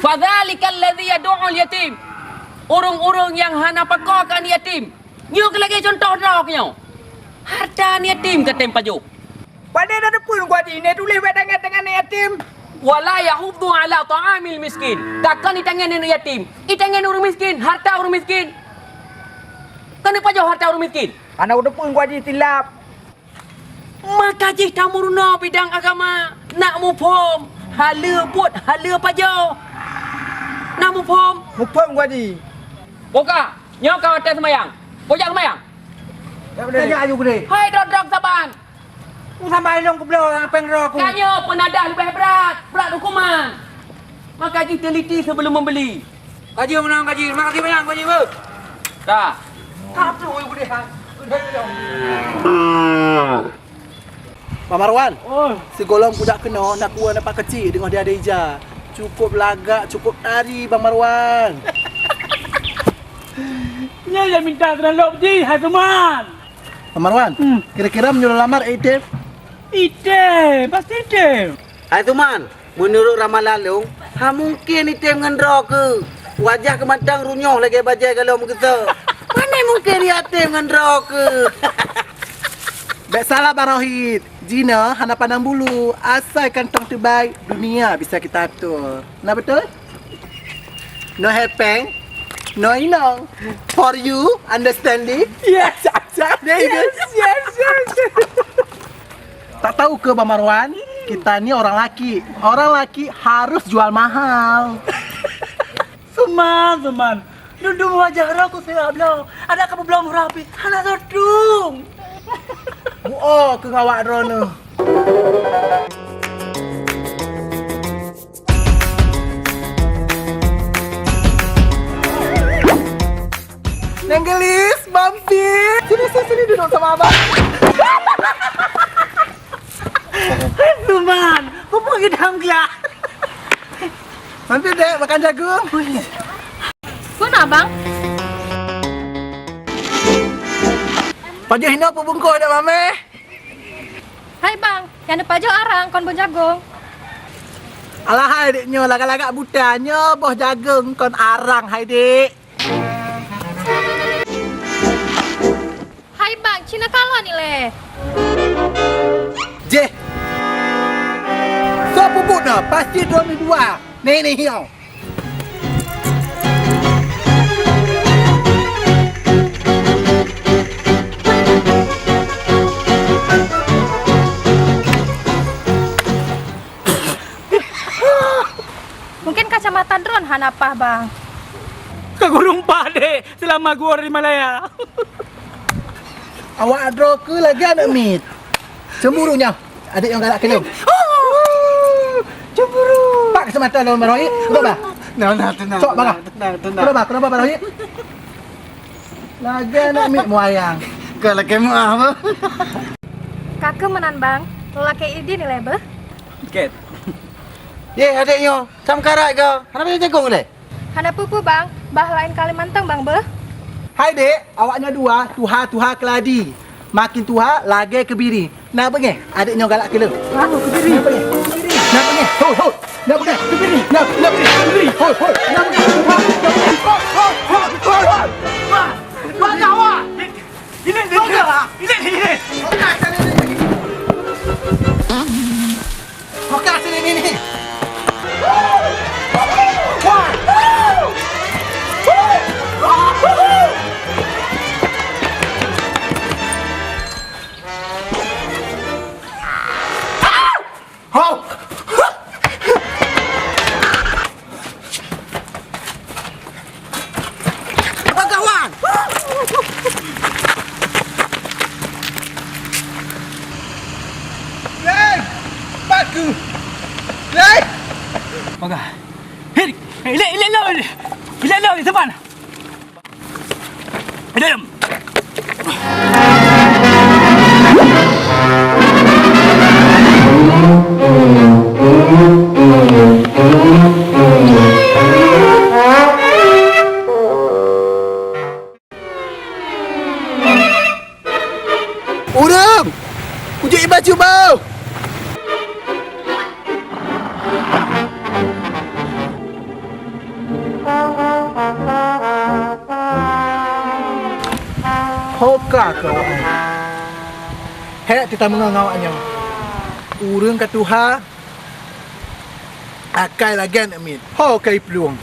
Fadzalikal ladzi yadu'ul yatim. Ureueng-ureueng nyang hana pakoe keu aneuk yatim. Nyoe keuh lagèe cuntoh droe keuh nyoe. Hareuta aneuk yatim ka tem pajoh. Padahai na teupeue Kuaji, na tuléh bak tangen-tangen aneuk yatim. Wala yahuddu ala ta'amil miskin. Ka kon itangen aneuk yatim. Itangen ureueng miskin, hareuta ureueng miskin. Kon ipajoh hareuta ureueng miskin. Hana teupeue Kuaji, silap. Maka jih tameurunoe bidang agama, nak muphom haleue buet, haleue pajoh. Nak muphom? Muphom, Kuaji. Boh ka, nyoe ka watèe seumayang. Boh jak seumayang. Ya, beutôi. Tajak aju geude. Hai, drok-drok saban. Ku sampai lôn kubloe nyang péng droe ku. Tanyoe peunadah leubeh brat, brat huköman. Maka jih teliti sebelum membeli. Kaji meunan, kaji. Terima kasih banyak, kaji, beuh. Dah. Ka ploh, ibu deh, ha. Bang Marwan, oh. Sigohlom kujak keunoe, na kuwoe na pak keuchik deungon dia Deja. Cukup lagak, cukup tari, Bang Marwan. Nyan nyang minta keunan lôn jih, hai Suman. Bang Marwan, hmm. Kira-kira meunyoe lôn lamar, item? Item, pasti item. Hai Suman, meunurot ramalan lôn, hana mungken item ngon droe keuh. Wajah keu mantong runyueng lagèe bajèe galom geuseuk. Mana mungken item ngon droe keuh? Bèk salah, Bang Rohit. Jinoe hana pandang bulu, asai kantong teubaik, dunia bisa kita atur. Na beutôi? No hepeng, no inong. For you, understanding? Yes, yes, yes, yes. Tak tahu ke, Bang Marwan? Kita ni orang laki. Orang laki harus jual mahal. Suman, Suman. Dum-dum wajah droe keuh sira bloe. Adak ka peubloe murah pih hana seutung. Buoe keu awak droeneuh. Nenggelis, Bampi. Sini, sini, sini duduk sama abang. Suman, peue geudong glah. Mampir dek makan jagung. Peue na, Bang? Pajoh inoe peubungkôh dek mameh. Hai Bang, nyang neupajoh arang kon bon jagong. Alah hai dek nyoe lagak-lagak buta nyoe boh jagong kon arang hai dek. Hai Bang, Cina kalon ilée. Jeh. Soe peubuet nyoe? Pasti droeneuh dua. Nih, nih, hiong. Mungkin kacamata droen hana paih, Bang. Ka gurong paih dek selama gua di Malaya. Awak droe keuh lagée aneuk miet. Cemburu nyoe. Adek nyang galak keu lôn. Cemburu. Pak kacamata lôn Bang Rohit. Kenapa? Nah, nah, tenang, Sok, tenang, Bang. Tenang, tenang. Kenapa? Kenapa Bang Rohit? Lagée aneuk miet muayang. Kau lagée muah apa? Ka keuh meunan, Bang. Lôn lakée idin ilée beuh. Ket. Ye, adek nyoe, sam karat kau. Kenapa jadi jagung ilée? Hana peue-peue, Bang. Bah laén kali mantong, Bang, beuh. Hai dek, awak nyoe dua tuha-tuha keuladi. Makin tuha lagée keubiring. Na beungéh, adek nyoe galak keu lôn. Wah, keubiring. Na beungéh? Na beungéh? Hoi, hoi. Na beungéh? Keubiring. Na, na beungéh? Keubiring. Hoi, hoi. Na beungéh? Hoi, hoi, hoi, hoi. Wah, wah, wah. Ini, ini, ini. Ini, ini. Oke, sini, sini. Hau! Bagawan! Leng! Batu! Leng! Paga. Hei, hei, ilek, ilek lo, ilek lo, di depan. Ilek lo. Ureueng! Kujak iba cuba! Ho ka keu awak nyan. Hék teutamong ngon awak nyoe. Ureueng ka tuha, akai lagée aneuk miet. Ho ka iplueng.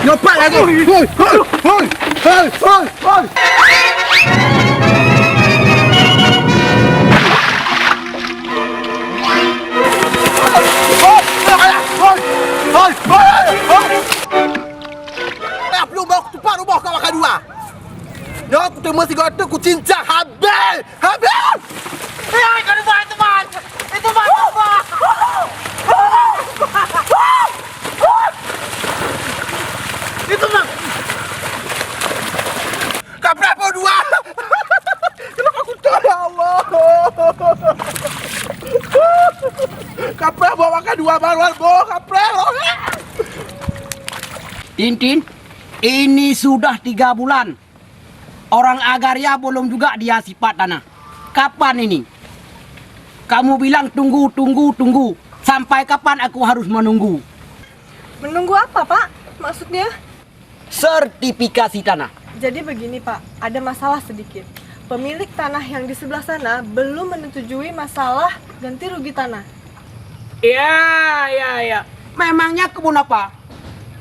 Nyoe pat lagée. Hoi, hoi, hoi, hoi, hoi, hoi. Hoi, hoi, hoi, hoi, hoi. Nah, belum bawa ketupat rumah kau makan dua. Nyoe kuteumé sigoe teuk kucincang habéh! Habéh! Eh, kau lupa itu, Man! Itu, Man! Lupa! Itu, Man! Kaprah pun dua! Kenapa aku tak, ya Allah? Kaprah bawa makan dua baruan, boh, kaprah, boh! Tintin, ini sudah tiga bulan. Orang Agaria belum juga dia sipat tanah. Kapan ini? Kamu bilang tunggu, tunggu, tunggu. Sampai kapan aku harus menunggu? Menunggu apa, Pak? Maksudnya? Sertifikasi tanah. Jadi begini, Pak. Ada masalah sedikit. Pemilik tanah yang di sebelah sana belum menyetujui masalah ganti rugi tanah. Ya, ya, ya. Memangnya kebun apa?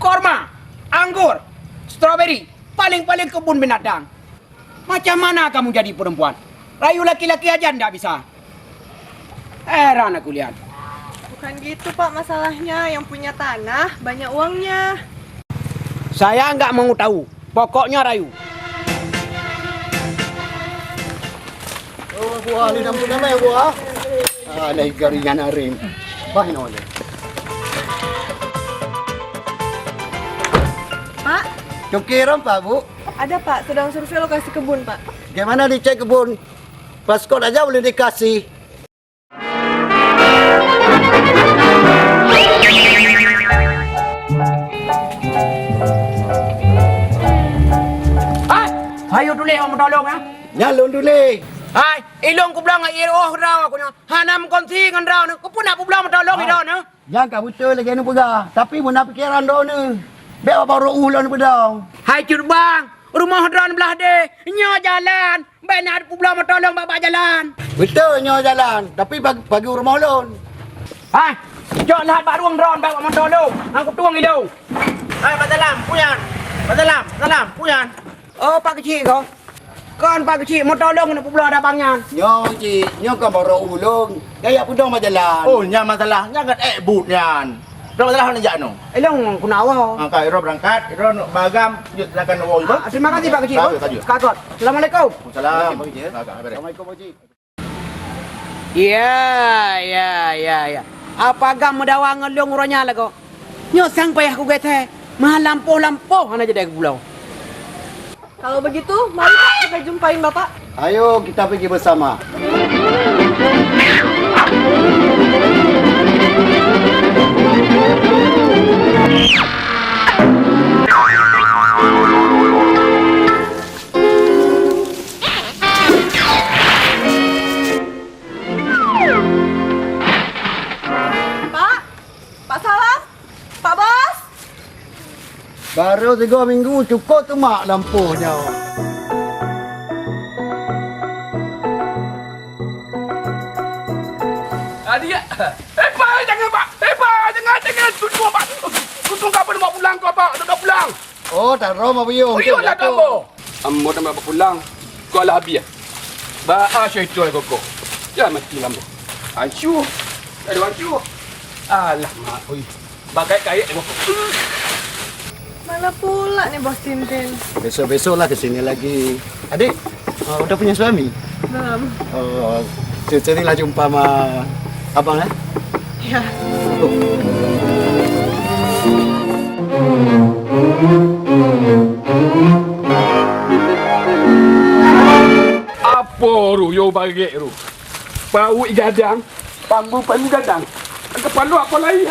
Korma, anggur, stroberi. Paling-paling kebun binatang. Macam mana kamu jadi perempuan? Rayu laki-laki aja ndak bisa. Heran aku lihat. Bukan gitu, Pak, masalahnya. Yang punya tanah banyak uangnya. Saya nggak mau tahu. Pokoknya rayu. Oh, buah ni dah muda meh buah. Ah, leh gari nyan arim. Bah inoe leh. Pak? Cuki ram, Pak, Bu? Ada, Pak. Sedang survei lokasi kebun, Pak. Bagaimana dicek kebun? Paspor aja boleh dikasih. Hai, hai, tuléh, awak meutolong, ah? Nyan lôn tuléh. Hai, ilôn kubloe ngon ié roh droe ku nyoe. Hana meukonsi ngon droe nyoe. Keupeue na peubloe meutolong droe nyoe? Nyang ka beutôi lagèe neupeugah, tapi meunan pikeran droeneuh. Bèk bak barô u lôn peudong. Hai Cut Bang, rumoh droeneuh blah deh, nyoe jalan. Bèk na peubloe meutolong bak, bak jalan. Beutôi nyoe jalan, tapi bag-, bagi u rumoh lôn. Hai, cok lhat bak rueng droeneuh bak, bak meutolong. Ngon kutueng ilôn. Hai, Pak Salam, peue nyan? Pak Salam, Salam, peue nyan? Oh, Pak Keuchik ko. Kon Pak Keuchik, meutolong neuk peubloe dabang nyan. Nyoe cik, nyoe kon barô u lôn. Gaya peudong bak jalan. Oh, nyan masalah. Nyan kan ék buet nyan. Droe masalah hana jak nyoe. Ilôn keunoe. Ha, ka, droe beurangkat, droe neuk bagam, jeuet silakan woe, Ibu. Ah, terima kasih, Pak Keuchik. Ka, ka, ka. Ka, ka. Assalamualaikum. Waalaikumsalam. Waalaikumsalam. Ka, ka, ka. Assalamualaikum, Pak Keuchik. Ya, ya, ya, ya. Apa gam meudawa ngon lôn uroe nyan lagoe? Nyoe sang payah kugét hai. Meuhan lampôh-lampôh hana jadi geupulang. Kalau begitu, mari Pak, kita jumpain Bapak. Ayo, kita pergi bersama. Pak, Pak Salam, Pak Bos. Baru tiga minggu cukup tu mak lampu nyoe. Adik, eh, Pak, jangan, Pak. Eh, Pak, jangan, jangan. Tuntun, Pak. Tuntun kapal mau pulang kau, Pak. Dah pulang. Oh, tarô ma buyong. Buyong lah kamu. Ambo dah pulang. Kau lah habis. Ba a syaitan kau. Ya mati lampu. Hancur. Ada hancur. Alah mak oi. Bagai kayek kau. Mana pula ni Bos Tintin? Besok-besok lah ke sini lagi. Adik, uh, udah punya suami? Belum. Oh, cari-carilah jumpa sama abang, eh? Ya. Apa ru, yo bagek ru. Pawik gadang, pambu pambu gadang. Kepala apa lagi?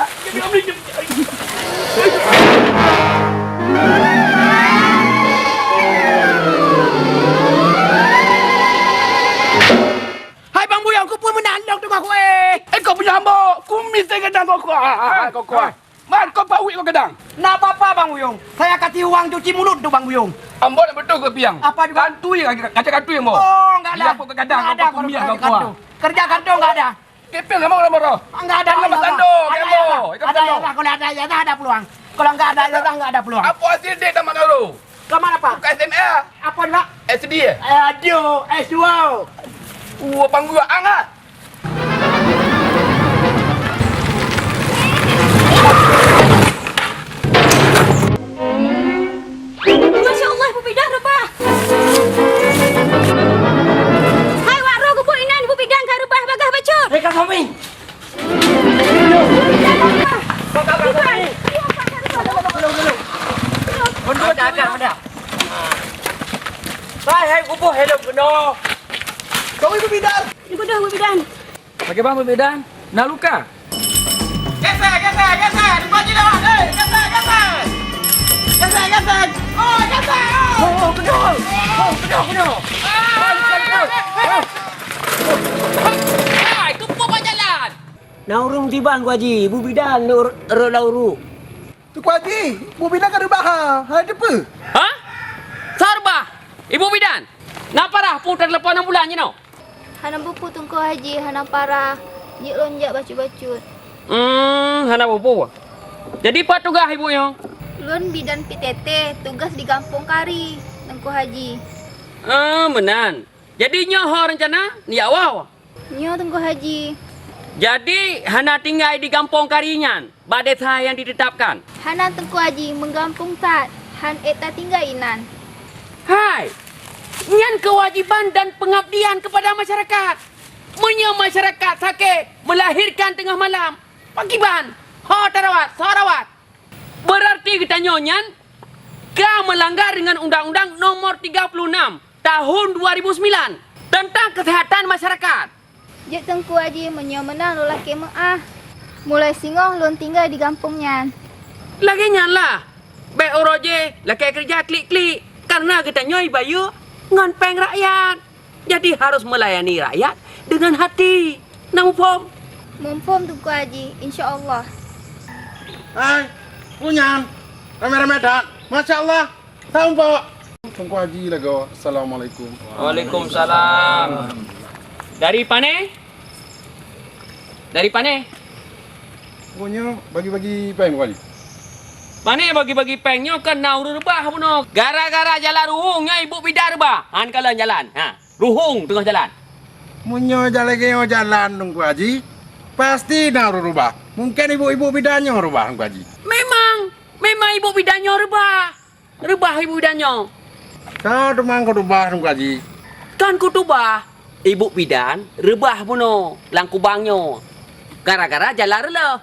Hai Bang Buyong, kau pun menandong tu kau eh. Eh kau punya hamba, kumis saya gadang kau kau. Ah, kau kau. Man, kau pawik kau gadang. Nak apa-apa Bang Buyong? Saya kasih uang cuci mulut tu Bang Buyong. Ambo nak betul ke piang? Apa juga? Kantui, kaca kantui ambo. Oh, enggak ada. Dia apa ke gadang, enggak ada kau kumis kau kau. Kerja kantor enggak ada. Kepeng sama orang marah. Enggak ada. Kalau enggak ada, enggak ada. Kalau ada ijazah, ada peluang. Kalau enggak ada ijazah, enggak ada peluang. Apa hasil dek tamat dulu? Tamat apa? Bukan S M A. Apa, Pak? S D. Aduh, S dua. Wah, panggul ang ah. Masya Allah, Ibu Bidan reubah. Hai, wak roh geubuet inan, Ibu Bidan ka reubah bagaih bacut. Hei, Kak Fahmi. Hai, hai, kuboh helm keunoe. Kau Ibu Bidan. Ibu dah, Ibu Bidan. Bagaimana Ibu Bidan? Na luka? Gesek, gesek, gesek! Dibaji lewat, hei! Gesek, gesek! Gesek, gesek! Oh, gesek! Oh! Oh, oh, keunoe! Oh, keunoe, keunoe! Ah! Hai, keupeue bak jalan? Na ureueng tibang, Teungku Haji, Ibu Bidan rot lam uruek. Teungku Haji, Ibu Bidan ka reubah ha, hana teupeue. Ha? Soe reubah? Ibu Bidan? Na parah peue teulepon ambulans jinoe? Hana peue-peue Teungku Haji, hana parah. Jeuet lôn jak bacut-bacut. Hmm, hana peue-peue. Jadi pat tugaih ibu nyoe? Lôn bidan P T T, tugaih di gampông Kari, Teungku Haji. Ah, meunan. Jadi nyoe ho reuncana neujak woe? Nyoe Teungku Haji. Jadi hana tinggai di gampông Kari nyan? Bak desa nyang ditetapkan? Hana Teungku Haji, meugampông that, han ék tatinggai inan. Hai! Nyan keuwajéban dan peungabdian keupada masyarakat. Meunyoe masyarakat sakét, meulahérkan teungoh malam, pakiban? Ho tarawat, soe rawat? Beurarti geutanyoe nyan ka meulanggar deungon Undang-Undang Nomor tiga puluh enam Tahun dua ribu sembilan teuntang Keuseuhatan Masyarakat. Jeuet Teungku Aji, meunyoe meunan lôn lakée meuáh. Mulai singoh lôn tinggai di gampông nyan. Lagée nyan lah. Bék uroe jéh lakée keureuja klik-klik, kareuna geutanyoe bayeue ngon péng rakyat. Jadi harus meulayani rakyat deungon hati. Na muphom? Muphom Teungku Aji, insya Allah. Hai, peue nyan? Ramé-ramé that. Masya Allah. Sampok. Teungku Aji lagoe. Assalamualaikum. Waalaikumsalam. Dari pane? Dari pane? Pokoknya bagi-bagi péng, Teungku Aji. Pane bagi-bagi péng nyoe kan na ureuëng reubah bunoe. Gara-gara jalan ruhueng nyoe ibu bidan reubah. Han kalon jalan. Ha, ruhueng teungoh jalan. Meunyoe jalan lagée nyoe jalan, Teungku Aji, pasti na ureuëng reubah. Mungken ibu-ibu bidan nyoe reubah, Teungku Aji. Memang, memang ibu bidan nyoe reubah. Reubah ibu bidan nyoe. Ka teuma kutubah, Teungku Aji. Kan kutubah, ibu bidan reubah bunoe lam kubang nyoe. Gara-gara jalan reuloh.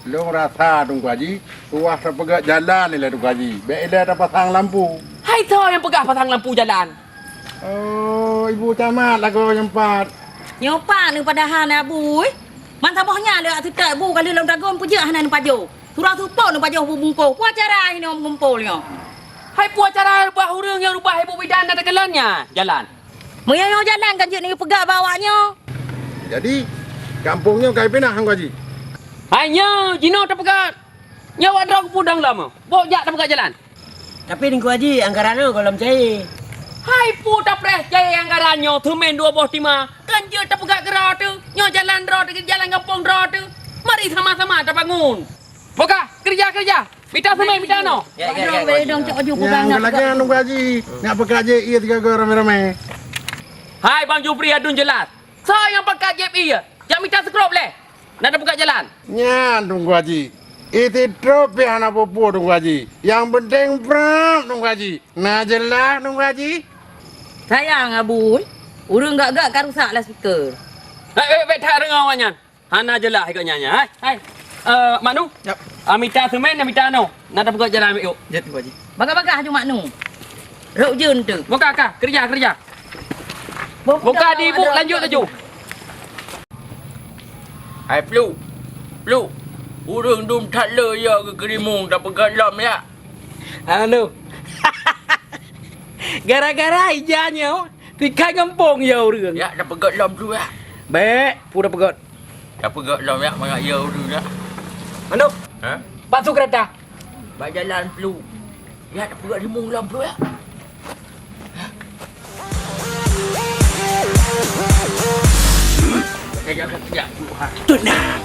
Lôn rasa, Teungku Aji, tuwah tapeugöt jalan ilée, Teungku Aji. Bék ilée tapasang lampu. Hai, soe nyang peugah pasang lampu jalan? Oh, ibu camat lagoe nyang pat. Nyoe pat neupadahai na bu, eh. Man saboh nyan lé seutôt bu ka lheueh lôn taguen peujeuet hana neupajoh. Surah seupôt neupajoh bubungkôh. Peue cara inoe meugumpol nyoe? Hai peue cara reubah ureuëng nyang reubah ibu bidan na teukalon nyan jalan? Meunyoe nyoe jalan kan jeuet neupeugah bak awak nyoe. Jadi, gampông nyoe ka ipinah, Teungku Aji? Hai nyoe, jinoe tapeugah. Nyoe awak droe keupeue dong lom? Bôk jak tapeugah jalan. Tapi Teungku Aji, anggaran nyoe gohlom cair. Hai peue tapreh cair anggaran nyoe, seumén dua boh tima. Kan jeuet tapeugah keudroe teuh. Nyoe jalan droe teuh, jalan gampông droe teuh. Mari sama-sama tabangun. Boka, keureuja, keureuja. Mita seumén, mita noe. Ya, ya, ya, Teungku Aji. Nyang lagée Teungku Aji, nak peukaji ié sigoe-goe ramé-ramé. Hai Bang Jufri, aduen jeulaih. Soe nyang peukaji ié? Jak mita seukrop lé. Nak tapeugah jalan. Nyan, Teungku Aji. Iti trok pih hana peue-peue, Teungku Aji. Nyang penting prap, Teungku Aji. Na jeulaih, Teungku Aji? Sayang, Abu. Ureuëng gak-gak ka rusak loudspeaker. Hai, bék, bék that deungoe awak nyan. Hana jeulaih ikot nyan, nyan. Hai, hai. Eh, Mak Nu? Yap. Ah, mita seumén, mita noe. Na tapeugah jalan, bék yuk. Jeuet, Teungku Aji. Bagah-bagah aju Mak Nu. Rot ujeuen teuh. Boka, ka. Keureuja, keureuja. Boh, boka di ibu, lanjut laju. Hai Pluk, Pluk, ureuëng dum that le ya keu keurimong tapeugöt lom ya. Anu, gara-gara ija nyoe, tikai gampông ya ureuëng. Ya, tapeugöt lom tu ya. Bék, peue tapeugöt. Tapeugöt lom ya, mangat ya ureuëng ya. Anu, ha? Pasu keurata. Bak jalan Pluk. Ya, tapeugöt rimong lom Pluk ya. Tenang.